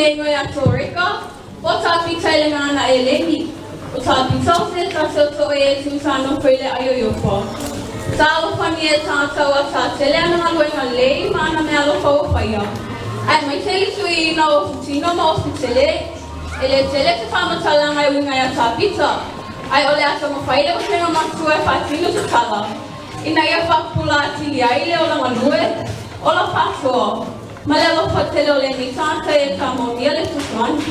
Speaker 10: le igoa ia Toreka, po o Tavita i le gagana Eleni. O Tavita o se tasi o toʻe Iesu sa nofo i le ai o Iopa. Sa alofagia e tagata ua sa tele ana galuega lelei ma ana meaalofa ua faia, aemaise i le suiina o ofu tino ma ofu tele. E le tele se faamatalaga e uiga ia Tavita, ae o le a taumafai le vasega matua e faatino se tala, ina ia faapupula atili ai le ola galue, ola faasoa, ma le alofa tele o lenei tagata e faamaonia le fesoasoani.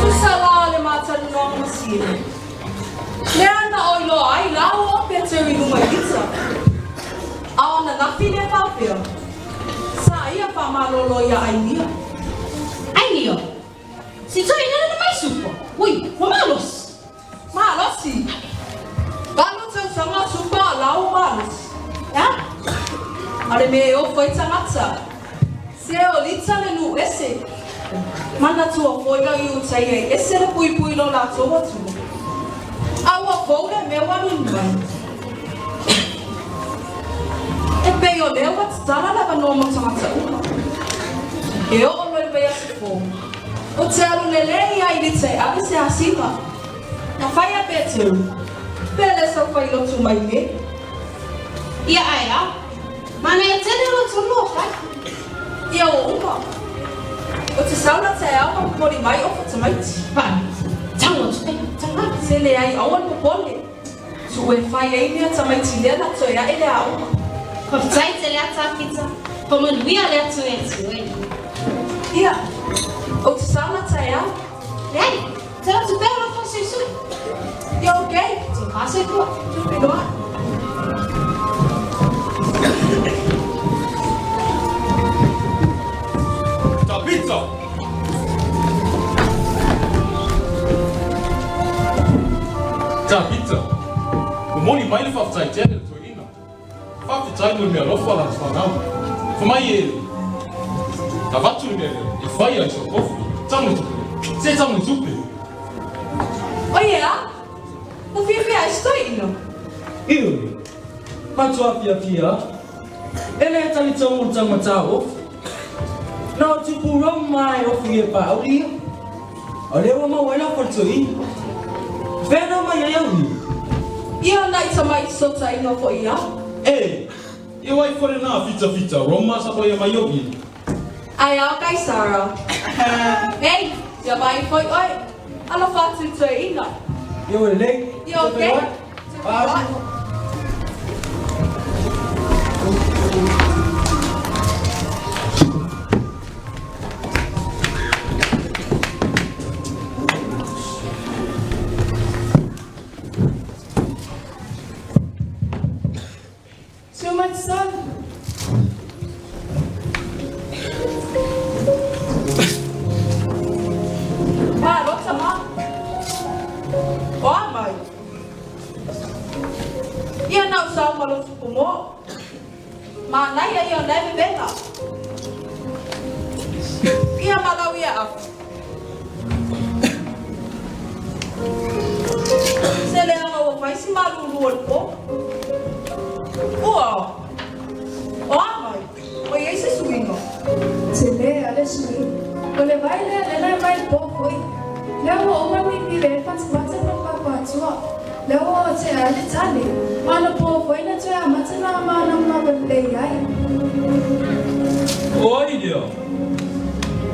Speaker 12: Tusa la le ma talanoaga ma Siele. Lea na oi loa ai lāua o Peteru i luma i Lita. A o ananafi lea faapea, Sa ia faamalolo iā Ainia.
Speaker 3: Ainia, Si toeaina lana mai supa. Ui, ua malosi.
Speaker 12: Malosi? Valo tausaga o supa a lāua malosi.
Speaker 3: E a?
Speaker 12: A o le mea e ofo ai tagata, se o Lita le nuu ese. Manatua foi lau i uta ia e ese le puipui lo latou atunuu. A ua fou le mea ua alualu mai. E pei o lea ua tatala le avanoa mo tagata uma. E oo loa i le vaiaso fou, ou te alu lelei ia i Lita e ave se asiga. Na fai a Peteru, Pe le sau fai lotu mai nei.
Speaker 3: Ia ae a? Manaia tele lo tonu o fai.
Speaker 12: Ia ua uma. Ou te sau la taeao ma momoli mai o Fatamaiti.
Speaker 3: Vai, tago atu pea, tago atu.
Speaker 12: Se leai aua le popole. Tuu e fai ai mea tamaiti lea na toe ae le aoga.
Speaker 3: Faafetai tele a Tafita, Famanuia le atu e atu e.
Speaker 12: Ia, ou te sau la taeao.
Speaker 3: Leai, tago atu pea lo faasoisoi.
Speaker 12: Ia okay.
Speaker 3: Te faasoifua.
Speaker 12: Tupe loa.
Speaker 13: Tabita! Tabita, momoli mai le faafetai tele i le toeaina. Faafetai mo le meaalofa a lana fanau. Fa mai e avatu le mea lea e fai ai sau kofi. Tau le tupe. Se tau le tupe.
Speaker 12: Oi e a! Ua fiafia ai se toeaina.
Speaker 11: Ioe, matua fiafia a. E le talitonu le taumata o ofi. Na o tupu roma e ofi e paauli ia. O lea ua maua ai lau faletoiina. Fea na omai ai au ia?
Speaker 12: Ia nai tamaiti sotaina foi ia.
Speaker 13: E! E wai fole na fitafita Roma sa paia mai au ia.
Speaker 12: Ae ao Kaisara. Ei, ia mai foi oe. Alofa atu i toeaina.
Speaker 11: Ia ua lelei.
Speaker 12: Ia okay.
Speaker 11: Bye.
Speaker 8: Too much sun.
Speaker 12: Palota ma. O a mai? Ia na o sau ma lotu po mo. Manaia ia o nai vevela. Ia malau ia afu. Se leaga ua fai si malulu o le po. Ua. O a mai? Ua i ai se suiga?
Speaker 8: Tele a le suiga. O le vai lea lena e mai po foi. Lea ua uma pipi le fatufatu ma le pāpātua. Lea ua otea ai le tane. Ma na po foi na toe amata nā mānamanama lelei ai.
Speaker 11: O ai lea?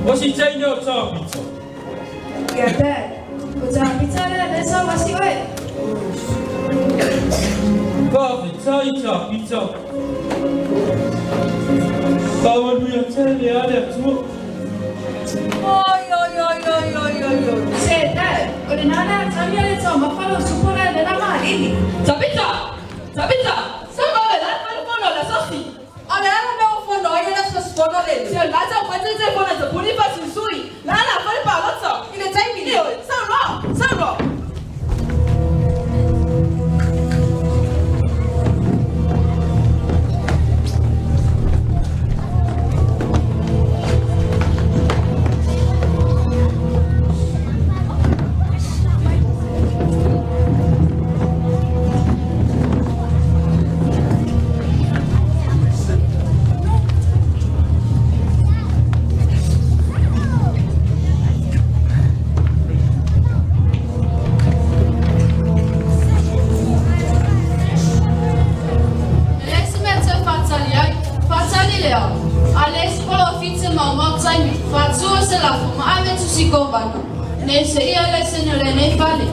Speaker 11: O si teina o Tāpita.
Speaker 8: Ia Dad, ko Tāpita lea lea sa wasi oe.
Speaker 11: Faafetai Tāpita. Faamanuia tele a le Atua.
Speaker 12: Oi, oi, oi, oi, oi, oi, oi.
Speaker 8: Se, Dad, o le nānā a Tania le taumafa lou supo lea lena malili.
Speaker 5: Tabita! Tabita! Sa vave la fai le fono le asosi!
Speaker 12: O le a le mea ua fono ai le asosi fono lele?
Speaker 5: Se o la tau fai tete fono te puni fa susui! La la fai le palota!
Speaker 12: I le taimi lenei?
Speaker 5: Ioe, sau loa! Sau loa!
Speaker 10: laisene o lenei fale.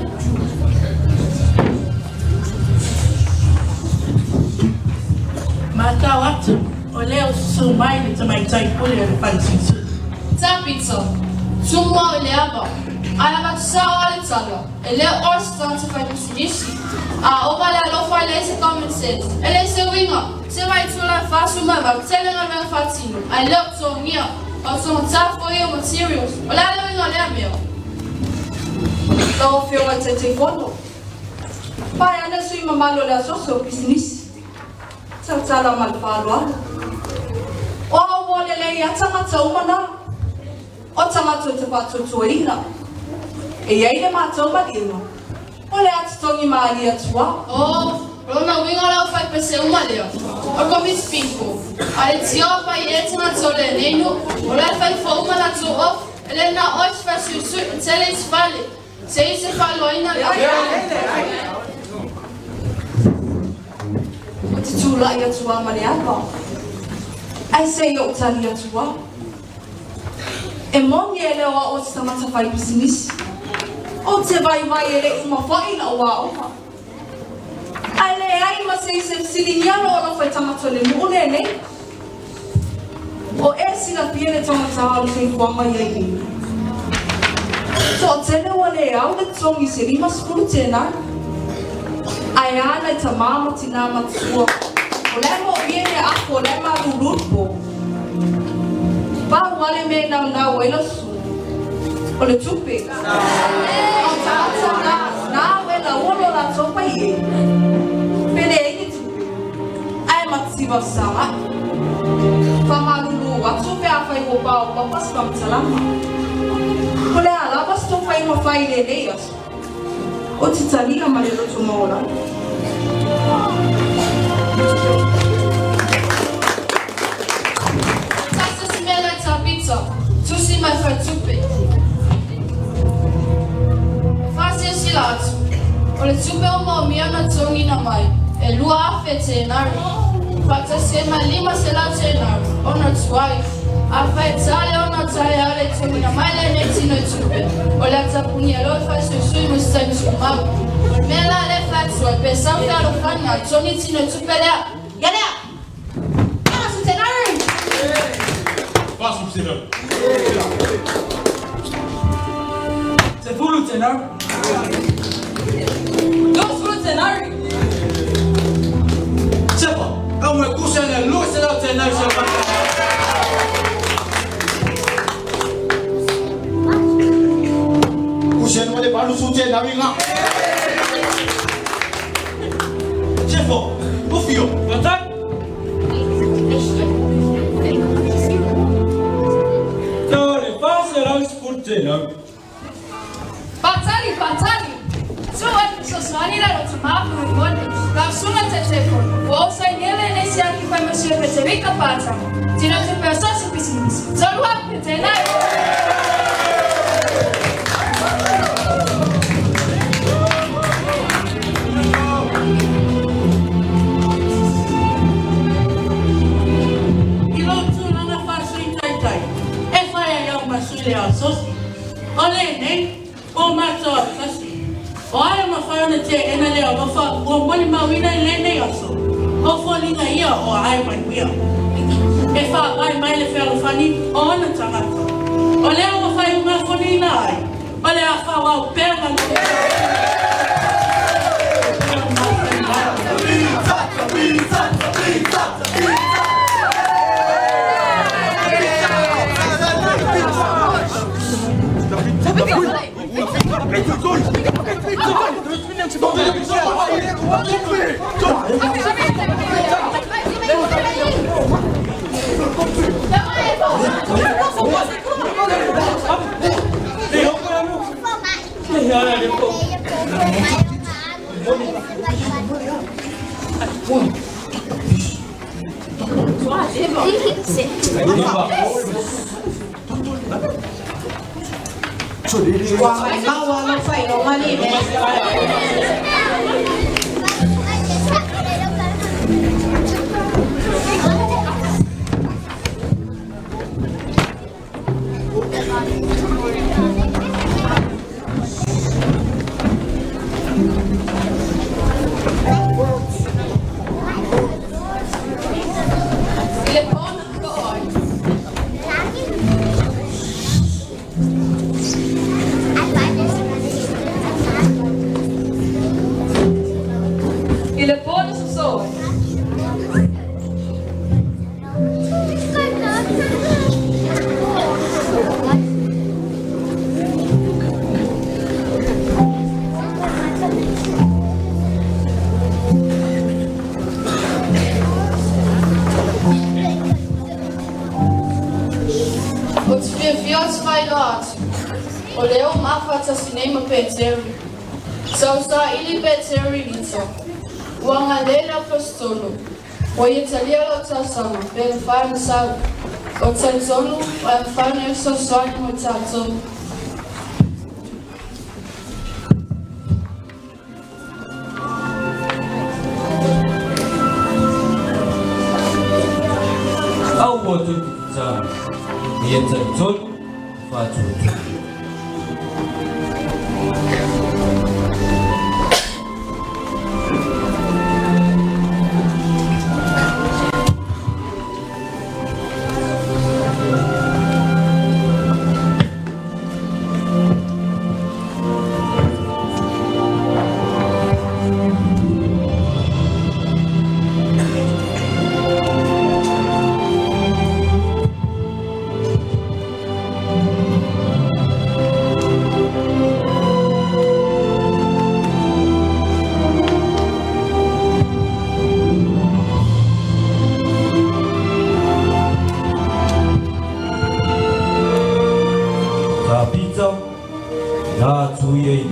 Speaker 14: Matau atu, o lea ua susu mai le tamaitai pule o le fale suisui.
Speaker 10: Tabita, tumu au i le ava, ae avatu sao lava le tala, e le o oe se tagata faipisinisi. A ova le alofa e leai se common sense, e leai se uiga, se vaitula e 48, tele galuega faatino, ae le o totogia, o le taugata foi o materials. O le a le uiga o lea mea?
Speaker 12: Lau Afioga i le Taitaifono, pae ane sui mamalu o le Asosi o Pisinisi. Tautala ma le faaaloalo. O au ua lelei a tagata uma na. O tagata ou te faatuatuaina. E i ai le matou maliega, o le a totogi malie atu a.
Speaker 10: Oh, o lona uiga o le aufaipese uma lea, o le Komiti Piko, a le tio fai ea tagata o lenei nuu, o la e fai fua uma latou off, e le na o oe se faisuisui, e tele isi fale. Se i se faaloaina le.
Speaker 12: Ou te tulai atu a ma le ava, ae se i ou tali atu a. E moni e le o au o se tagata fai pisinisi. Ou te vaivai e le i uma foʻi la'u aoga. Ae leai ma se isi e fesiligia lou alofa i tagata o le nuu lenei. O e silafia le taugata o le soifuaga i ai nei. Toatele ua le au le totogi i se 50 tenari. Ae a nai tamā ma tinā matua, o la e moomia ni aafo o la e malūlū le po. Pau lava le mea e naunau ai lau susuga, o le tupe. A o tagata na, nāu e laua lo latou mai e, pe leai ni tupe, ae mativa fesagai. Faamalulu atu pe afai ua paopapa se faamatalaga. O le a lava se tou faiga fai i lenei aso, ou te talia ma le loto maualalo.
Speaker 10: Tasi se mea lai Tabita, tusi mai faletupe. E faasilasila atu, o le tupe ua maomia ona totogiina mai, e 2,000 tenari. Faatasi ai ma le 500 tenari ona tuai. Afai e ta le 6 taeao le totogiina mai lenei tino i tupe, o le a tapunia loa le falesuisui mo se taimi tumau. O le mea la lea e fai atu ai, pe sau fealofani a totogi tino i tupe lea. Ia lea! 40 tenari!
Speaker 13: 40 tenari.
Speaker 11: 10 tenari.
Speaker 5: 20 tenari!
Speaker 11: Sefa, e mai kusa le 200 tenari se
Speaker 15: Kusa ma le 80 tenari nga.
Speaker 11: Sefa, o fio. Fatai. O le 410 tenari.
Speaker 10: Faatali, faatali! Tu e fesoasoani la lou tamā faamolemole. Lau susuga Taitaifono, ua ou sainia lenei siaki fai ma sui o Feterika Faataga. Tino tupe o so o se pisinisi. 3,000 tenari!
Speaker 14: I lou tulaga faasui taitai, e fai ai au ma sui le asosi. O lenei, ua matou autasi. O a e mafai ona teena le alofa ua molimauina i lenei aso, o foliga ia o ae manuia. E faavae mai le fealofani o ona tagata. O lea ua faaiugafonoina ai, o le a faaauau pea galuega.
Speaker 9: Ua maumau lava lou faailoga alii mea.
Speaker 10: tinei ma Peteru. Sa ou saili Peteru i Lita. Ua agalelei le Aposetolo, ua ia talia lau talosaga, pe mafai ona sau. Ou te talitonu o le a mafai ona ia fesoasoani mo i tatou.
Speaker 11: Aua toeitiiti ia talitonu faatuatua. Ka pita, nā Tuia i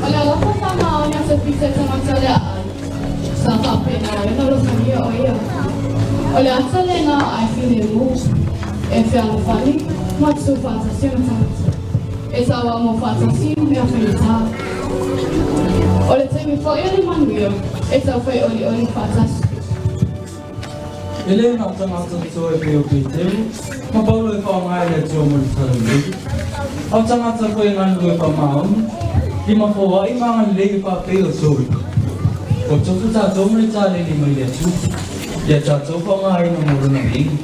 Speaker 10: O le alofa faamaoni o se pisa i tagata o le aai, sa faapena ai ona alofagia o ia. O le ata lena o ae filemu, e fealofani ma tutufaatasi ona tagata, e tauamo faatasi i mea faigata. O le taimi foi o le manuia, e taufai olioli faatasi.
Speaker 11: E le na o tagata totoe e pei o Peteru ma Paulo e faaaoga ai le Atua mo le Talalelei, a o tagata foi e galulue faamaoni, lima foai ma agalelei e faapei o Toru. Ua tofu tatou ma le taleni mai le Atua, ia tatou faaaogaina mo Lona viiga.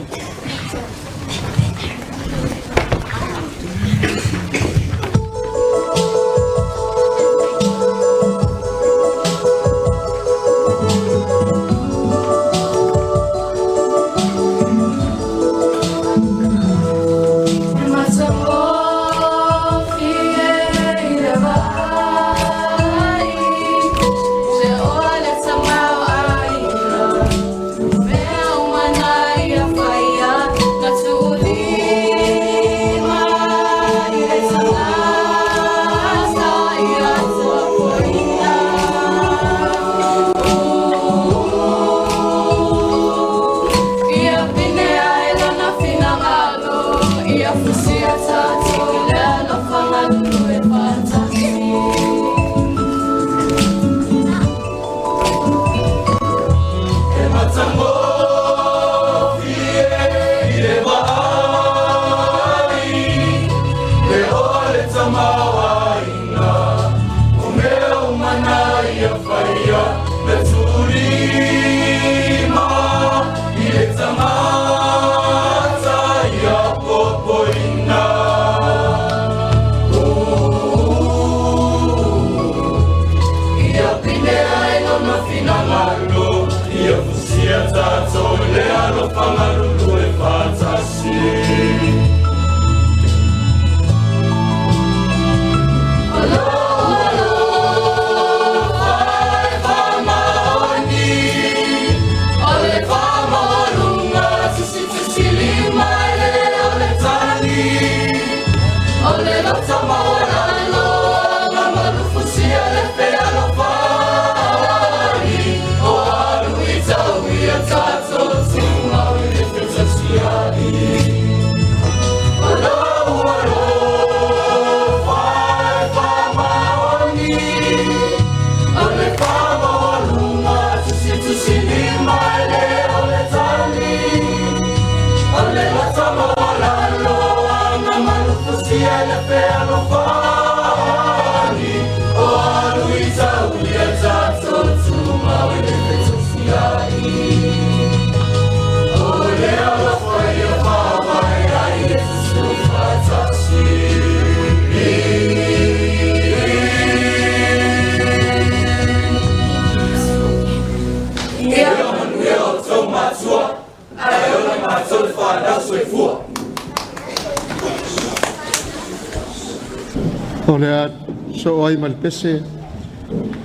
Speaker 1: O le a soo ai ma le pese,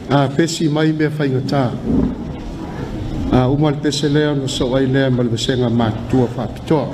Speaker 1: a pesi mai mea faigata. A uma le pese lea ona soo ai lea ma le vasega matutua faapitoa.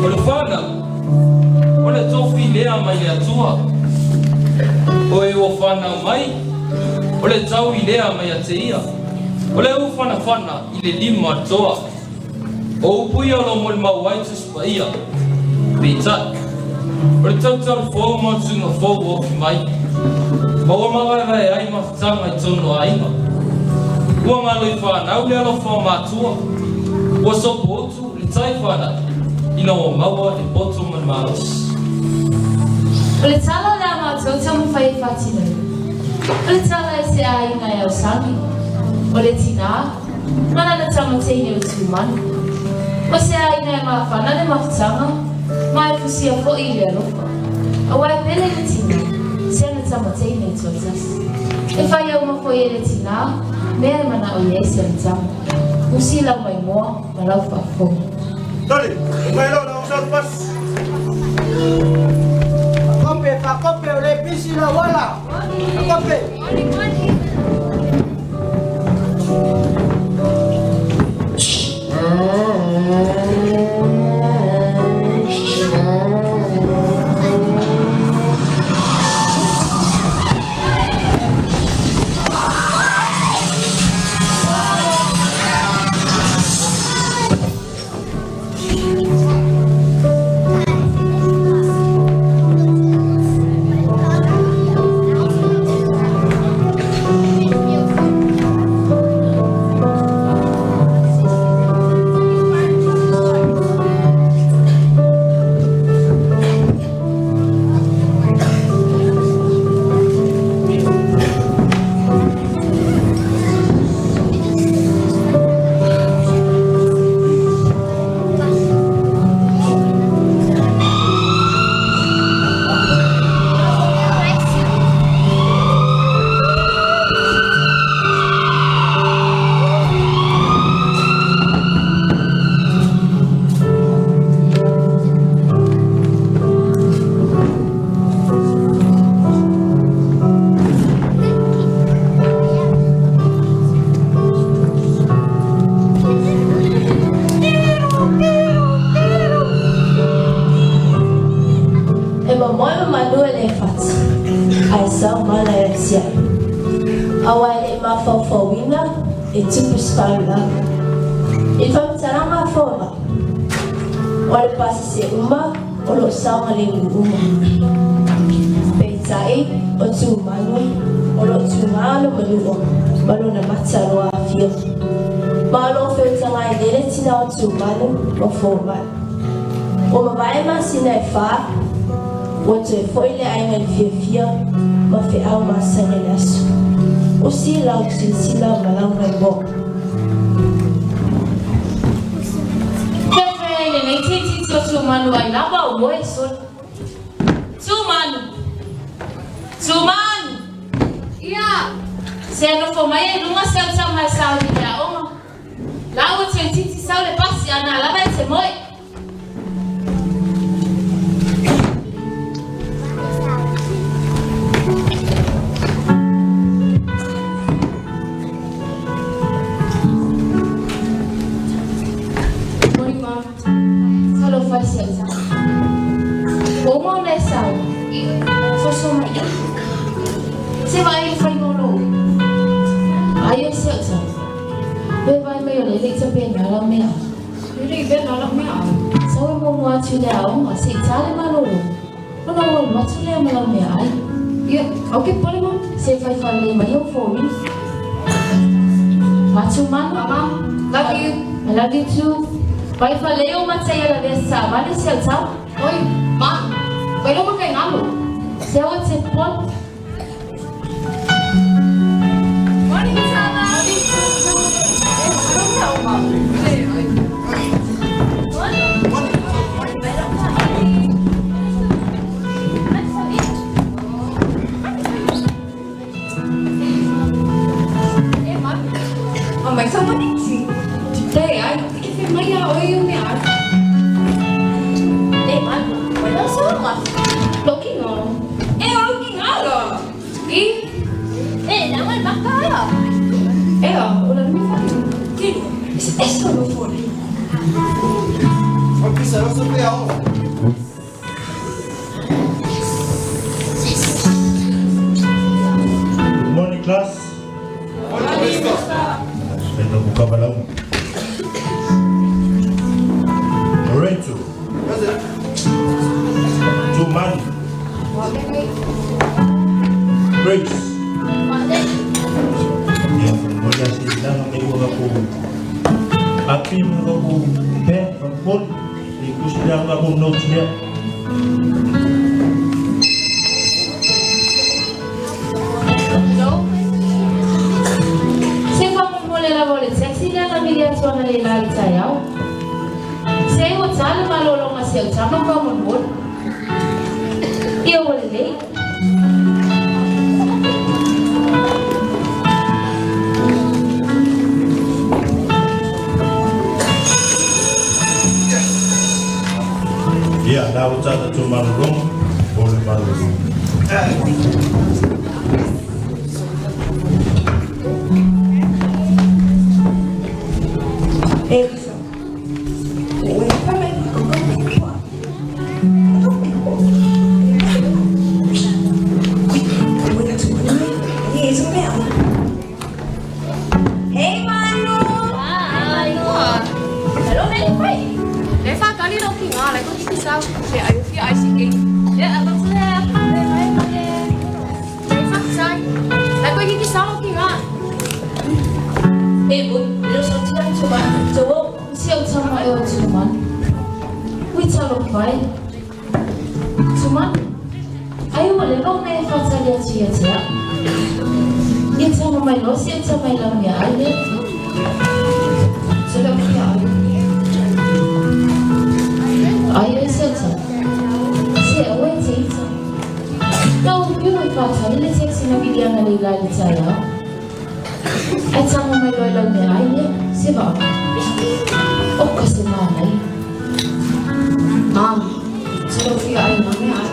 Speaker 11: O le fanau, o le tofi lea mai le Atua. O e ua fanau mai, o le taui lea mai ia te ia. O le ufanafana i le lima o le toa. O upu ia o lo o molimau ai Tusi Paia. Peitai, o le tautau fou ma le suiga fou ua ofi mai, ma ua mavaevae ai mafutaga i totonu o aiga. Ua galo i fanau le alofa o matua, ua sopoutu le tai fanau ina ua maua le poto ma le malosi.
Speaker 7: O le tala o le a matou taumafai e faatinoina, o le tala e se aiga e aosagi, o le tinā, ma lana tama teine o Tumanu. O se aiga e mafana le mafutaga, ma e fusia foi i le alofa. Aua e pele le tinā, se ana tama teine e toatasi. E fai auma foi e le tinā mea e manao i ai se ana tama. Usi lau maimoa ma lau faafofoga.
Speaker 15: Toli, mai lo na usau pas. Kope, pa kope, o le pisi la wala. Kope.
Speaker 7: ia te au. Aua e le i mafaufauina e tupu se faalavelave. I le faamatalaga a fomai, o le pasese uma o lo o saogalemu uma. Peitai, o Tumanu o lo o tugā le manua ma lona mata o lo o aafia. Ma o lo o feutagai nei le tina o Tumanu ma fomai. Ua mavae masina e fā, ua toe foi le aiga i le fiafia ma feau masani o le aso. Usi lau silasila ma lau maimoa.
Speaker 16: Fefe lenei titi o Tumanu ai lava o moe solo. Tumanu! Tumanu! Ia! Se nofo mai e luga se au tama e sauni le aoga. La ua toe titi sau le pasi a nā lava e te moe. Morning, Mom. Talofa i si au tama. Ua uma ona e sau. Soso mai. Se vaai i le faiga o lou. Ai o si au tama. Pe vaai mai o le le i tapena lau mea. E le i vena lau mea ai. Sau e muamua atu i le aoga, se i tā le malolo. Ona ou alu atu lea ma lau meaai. Ia, au ke pole ma. Se fai faalelei mai ou fōina. Atu manu. Mama, love you. I love you too. Vai faalelei ou mata ia lavea se taavale si au tau. Oi, ma, vai loma kai ngalo. Se aua te pole.
Speaker 10: Morning, Tama.
Speaker 12: Mai sa maniti. Te ai, ke fe mai a oi o mea ai.
Speaker 3: E manu, wai lau saoga.
Speaker 12: Loki ngā. E o loki ngā la. I.
Speaker 3: E, la wai maka a.
Speaker 12: E a, o la nui whai. Kiri, es eso lo fole.
Speaker 15: O pisa lo so pe ao.
Speaker 17: Good morning, class.
Speaker 15: Morning, Mister.
Speaker 17: Ito bukabalaw. Lorenzo.
Speaker 15: Present.
Speaker 17: Jumani. Grace. Yeah, wala sila may uga ko. Api mo ko pen from Paul. Iku sila ang akong notes niya.
Speaker 16: Hello? Se faamolemole lava o le taxi lea na vili atu analeila i le taeao. Se ua ta le malologa a si au tama faamolemole. Ia ua lelei.
Speaker 17: Ia, la ua tata tu malolonga, o le malolonga.
Speaker 12: Elisa.
Speaker 2: Hey, Manu!
Speaker 3: Hi! Hello, mele fai.
Speaker 10: Le whakali ro ki ngā, le ko tiki sau. Se ai o fia ai si ki.
Speaker 3: Ia, avatu lea. Le mai mai.
Speaker 10: Le whakatai. Le ko tiki sau ro ki ngā.
Speaker 3: E bui, le so tina tuma. Tō, si au tama e o Tuman. Ui talofa e. Tuman, ai ua leva ona e faatali atu ia te au. Ia tama mai loa si au tama i lau mea ai lea. Se lau fia ai. Ai e si au tama. Se aua e te ita. Na o piu e faatali le taxi na vilianga le ila i le taeao. Ai tama mai loa i lau mea ai lea. Se vaa. Oka se mānaia.
Speaker 12: Mom, se lau fia ai ma mea ai.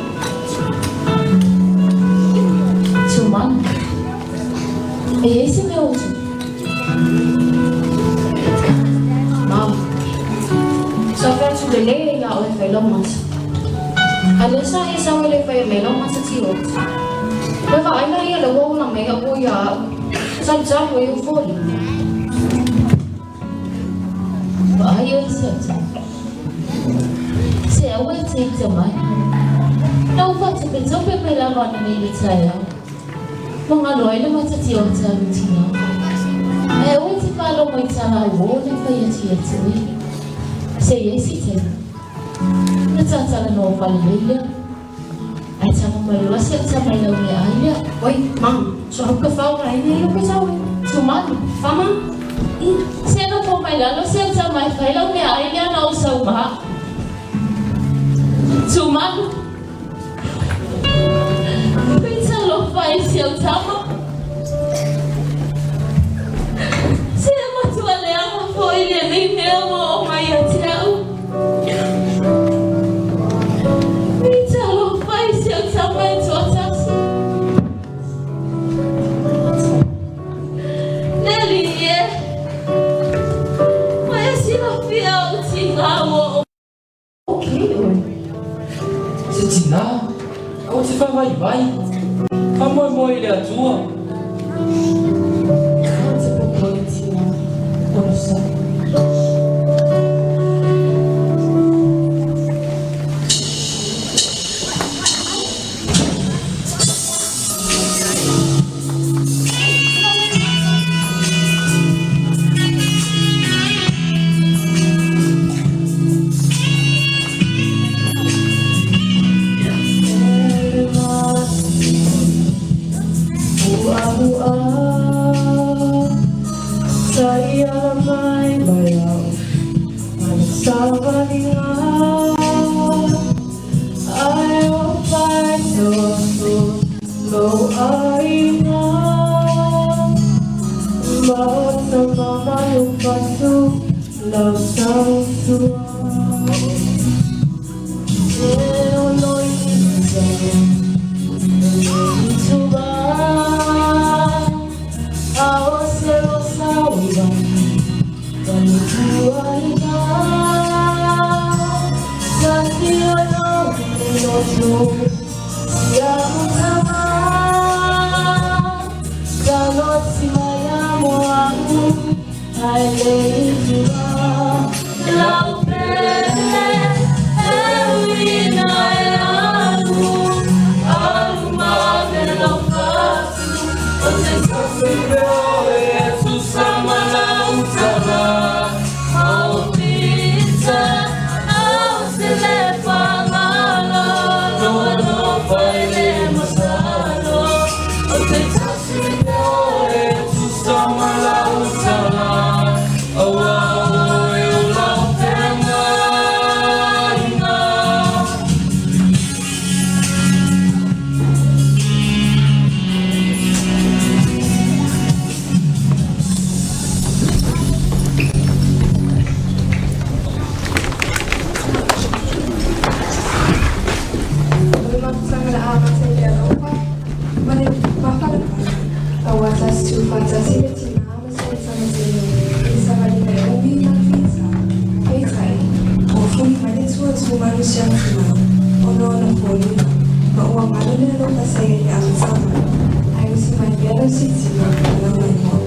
Speaker 16: Tumana. E i ai se mea o tupu?
Speaker 12: Mom, sa fai atu lelei ai ia oe e fai lau mata. A lea sa e sau e le fai mai lau mata ti ota.
Speaker 16: Le vaaiga ia le ua ola mai au ia au. Salusalu ai ou foliga. Vaai oe si au tama. Se aua e te ita mai. Na ou faatopetope mai lava ananei i le taeao. Ua galo ai le matatia o te alu tina. Ae aua e te faalogo i tala auō na fai atu ia te oe. Se i ai se taimi, ona ta talanoa faalelei lea. Ae tago mai loa si au tama i lau meaai lea. Oi, mama, so hau ka fao ai nei o pe tau e. Tumanu, fama, i. Se nofo mai lalo si au tama e fai lau meaai lea na ou sau maha. Tumanu. Pei talofa e si au tama. Se matua leaga foi lenei mea ua oo mai ia te au. Pei talofa e si au tama e toatasi. Le alii e, ua e silafia ou tiga ua oo.
Speaker 8: Ok oe.
Speaker 11: Se tinā, aua te whāwaiwai. Whāmoemoe i le Atua.
Speaker 8: Aua te popole tinā, onosai. O le mafutaga o le a amata i le alofa ma le mafanafana, aua tasi tuufaatasi le tinā ma sona tama teine i le savaliga e umi ma le fita. Peitai, ua fuli mai le tuatumanu si ana tinā, ona ona foliga, ma ua galo le alofa sa i ai i le amataga, ae usi mai pea lau sitisila ma lau maimoa.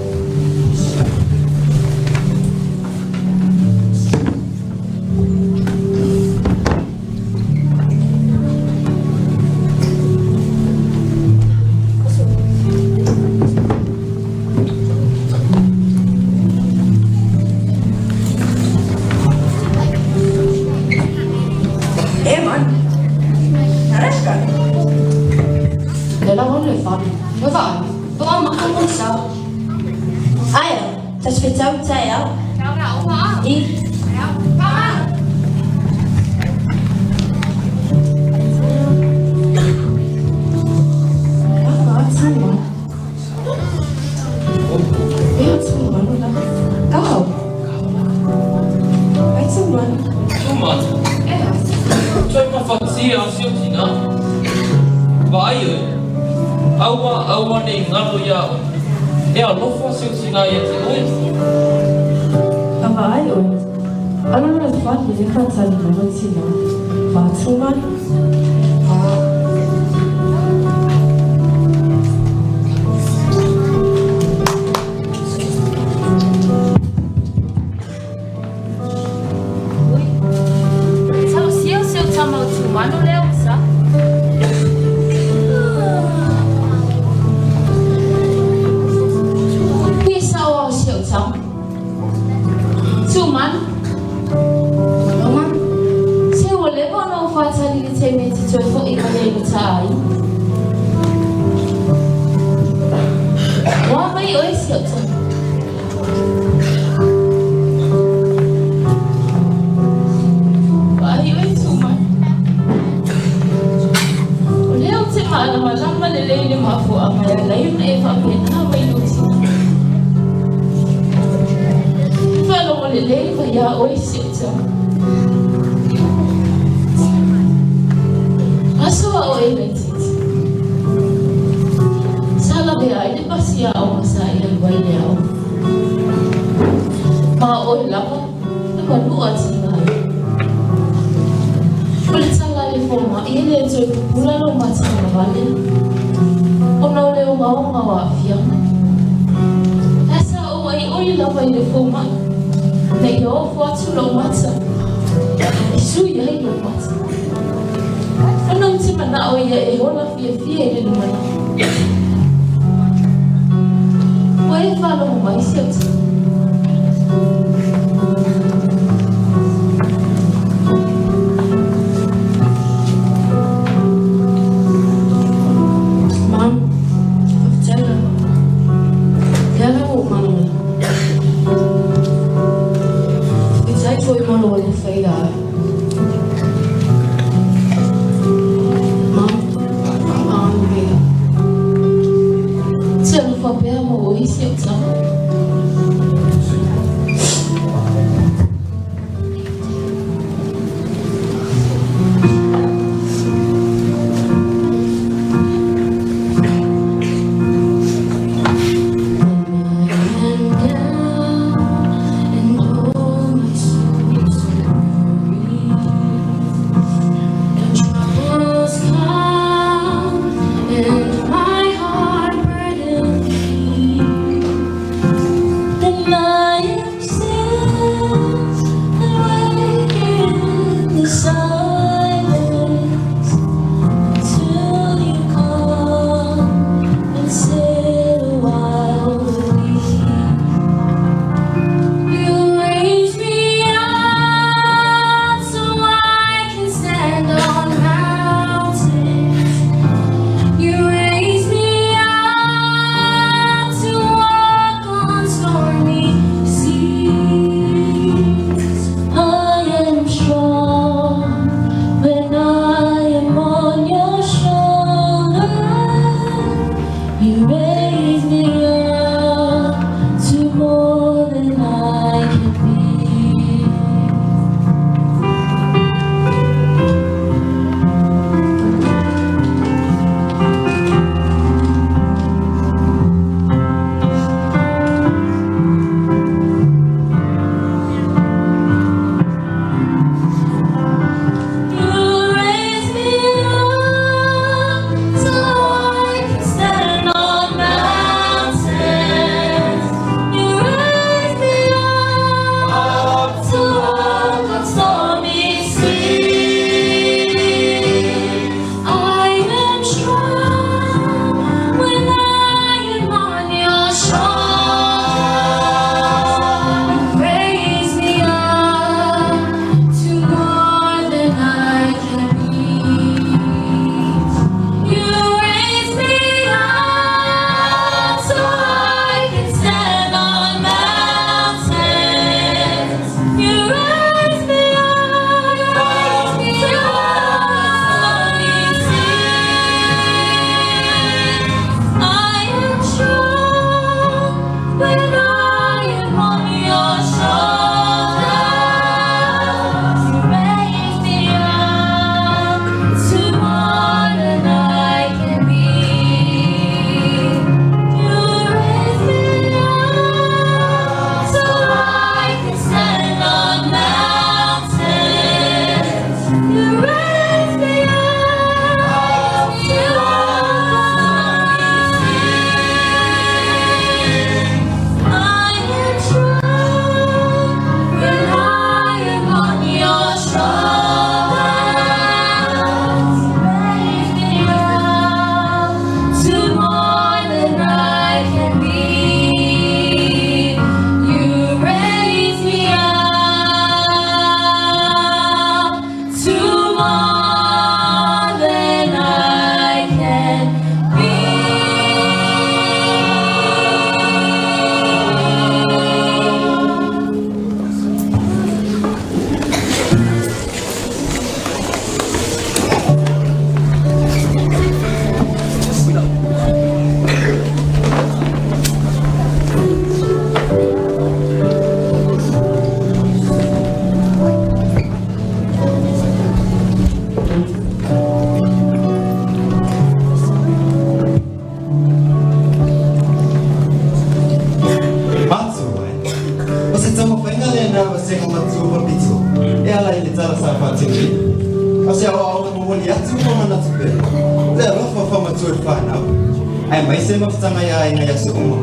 Speaker 12: E manu, Narashka.
Speaker 16: Le lagona le fale, le vaai, o a maka mo sau.
Speaker 3: Aia, tas fetau taeao. I.
Speaker 11: Toe mafatia a si ou tinā. Vaai oe, aua, aua nei ngalo iā oe. E alofa si ou tinā ia te oe.
Speaker 8: A vaai oe, alo le fale le faatali mai lou tinā, va tumanu.
Speaker 16: oe si o tama. Aso a oe nei titi. Sa lawe ai le pasi aoga sa e alu ai le aoga. Ma oe lava, e manua tiga ai. O le tala a le fomai e le toe pupula lou mata talavale ona o le ogaoga o aafiaga. Ae sa ou aioi lava i le fomai ina ia ofo atu lou mata e sui ai lou mata. Ona ou te manao ia e ola fiafia i le lumanai. Ua e faalogo mai si au tama.
Speaker 3: Mom, faafetai lava. Lea la ua ou malamalama. Faafetai foi mo lou alofa ia au. Mom, faamagalo mai au.
Speaker 16: Te alofa pea ma oe si au tama. And all my soul's weary, the troubles come and my heart burdened be.
Speaker 18: Aemaise mafutaga i aiga i aso uma.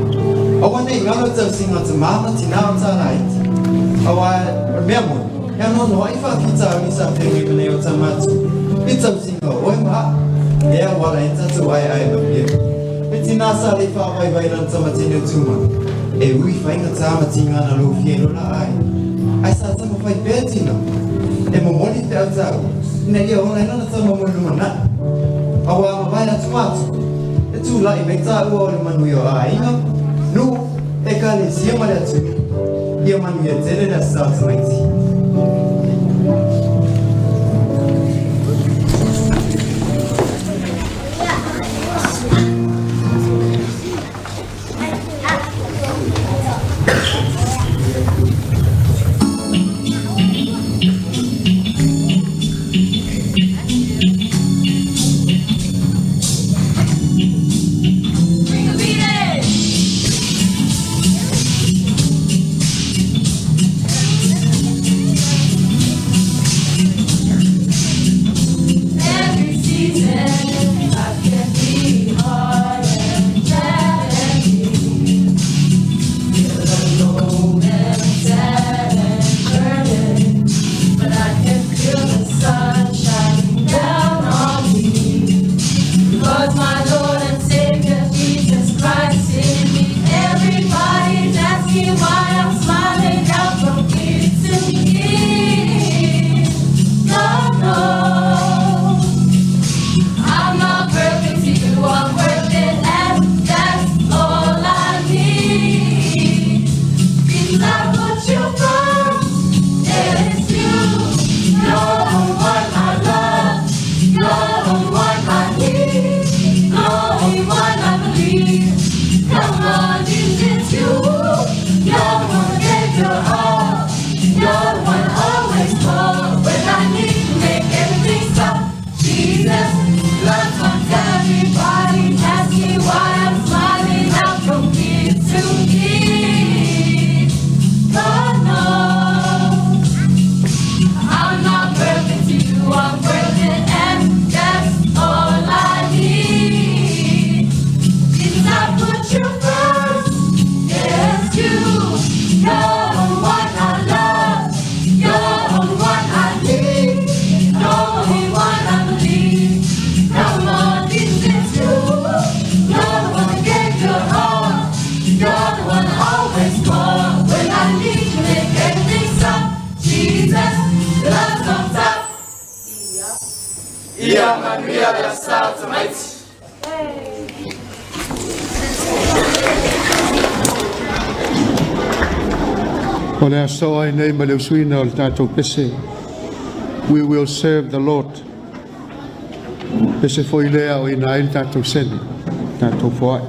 Speaker 18: Aua nei galo le tausiga o tamā ma tinā o tā laiti. Auā o le mea moni, e anoanoaʻi faafitauli sa feagai ma nei o tā matou i le tausiga o oe ma aʻu, lea ua ala ai ona tatou aeae manuia. Le tinā sa le i faavaivai lana tamatini o Tumana, e ui faigata ma tiga na lofia i lona aiga, ae sa taumafai pea tina e momoli feau taua ina ia ola ai lana tama mo le lumanai. Auā mavae atu matou, e tulai mai tāua o le manuia o aiga, nuu, ekalesia ma le atunuu. Ia manuia tele le Aso Sa o tamaiti.
Speaker 7: Every season, life can be hard and challenging. Feel alone and sad and burdened, but I can feel the sun shining down on me. Because my Lord and Savior Jesus Christ in me. Everybody's asking why I'm smiling out from ear to ear. God knows I'm not perfect to you, I'm worth it, and that's all I need. Jesus, I put you first. It's you. You're the one I love. You're the one I need. The only one I believe. Come on, Jesus, it's you. You're the one that gave your all. You're the one I always call when I need to make everything stop. Jesus, loves on everybody. Asking why I'm smiling out from ear to ear. God knows I'm not perfect to you, I'm worth it, and that's all I need. Jesus, I put you first. Yes, you. You're the one I love. You're the one I need. The only one I believe. Come on, Jesus, it's you. You're the one that gave your all. You're the one I always call when I need to make everything stop. Jesus, love's on top.
Speaker 18: Ia manuia le Aso Sa o tamaiti.
Speaker 1: O le aso ai nei ma le usuina o le tatou pese. We will serve the Lord. Pese foi lea o ina ai le tatou sene, tatou foai.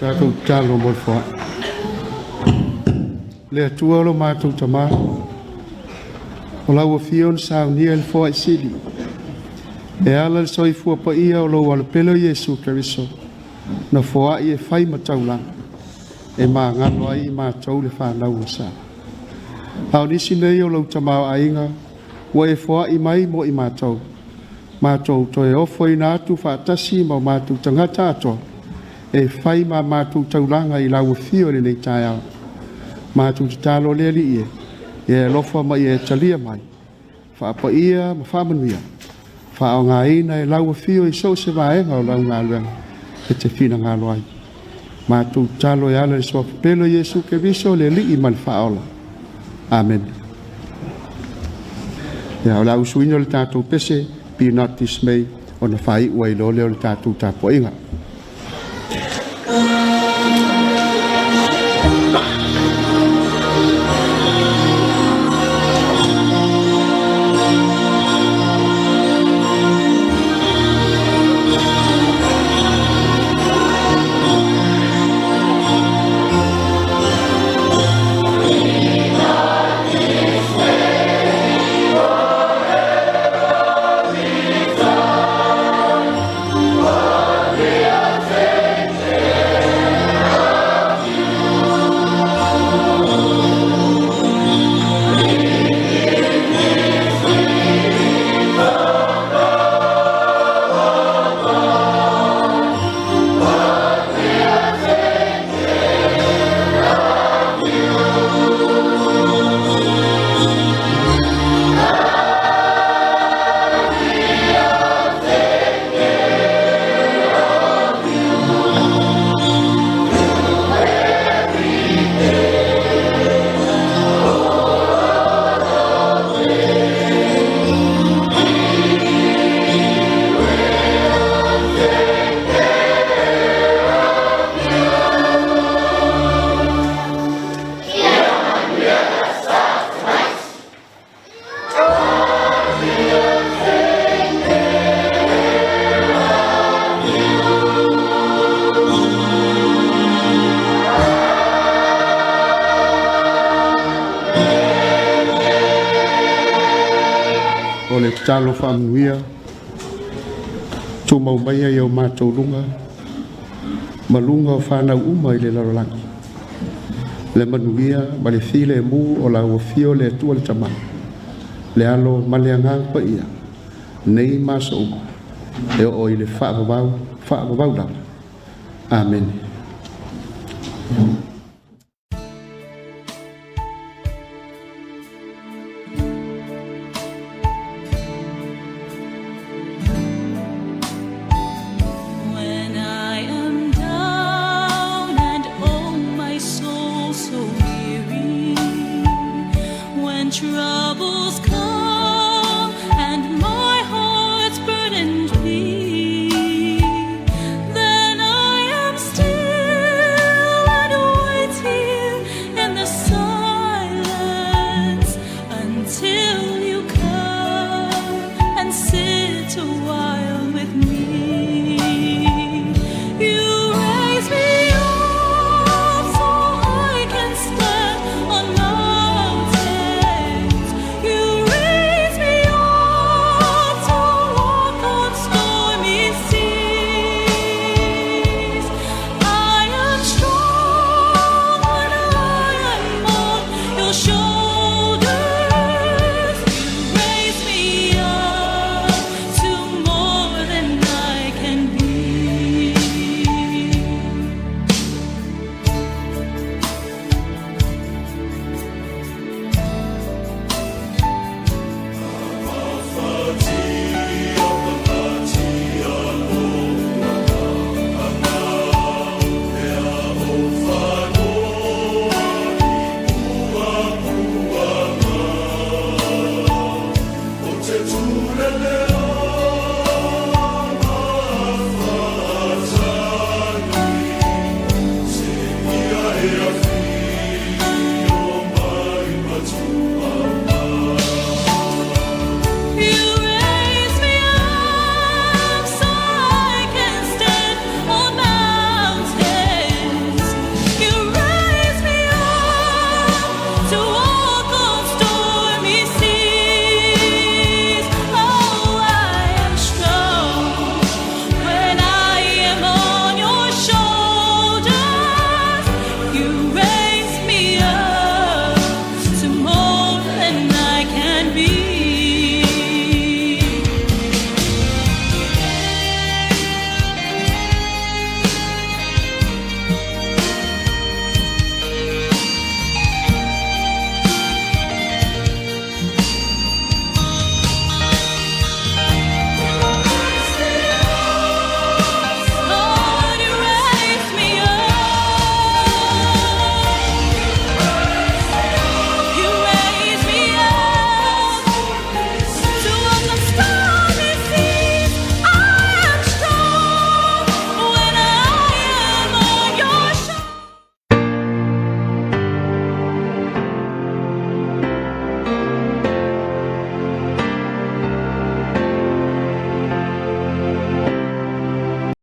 Speaker 1: Tatou tatalo mo le foai. Le Atua o lo matou Tamā, o lau afio na saunia i le foai sili, e ala le soifua paia o lou Alopele o Iesu Keriso, na foai e fai ma taulaga, e magalo ai i matou le fanau a sa. A o nisi nei o lou tamaoaiga, ua e foai mai mo i matou, matou toe ofoina atu faatasi ma o matou tagata atoa, e fai ma matou taulaga i lau afio i lenei taeao. Matou tatalo le Alii e, ia e alofa ma ia e talia mai, faapaia ma faamanuia, faaaogaina e lau afio i so o se vaega o lau galuega e te finagalo ai. Matou tatalo e ala i le suafa pele o Iesu Keriso le Alii ma le Faaola. Amene. Ia, o le a usuina le tatou pese, Be Not Dismayed, ona faaiu ai loa lea o le tatou tapuaiga. O le tatalo faamanuia, tumau maia i o matou luga ma luga o fanau uma i le lalolagi. Le manuia ma le filemu o lau afio le Atua le Tama, le Alo ma le Agaga Paia, nei ma aso uma, e oo i le faavavau, faavavau lava. Amene.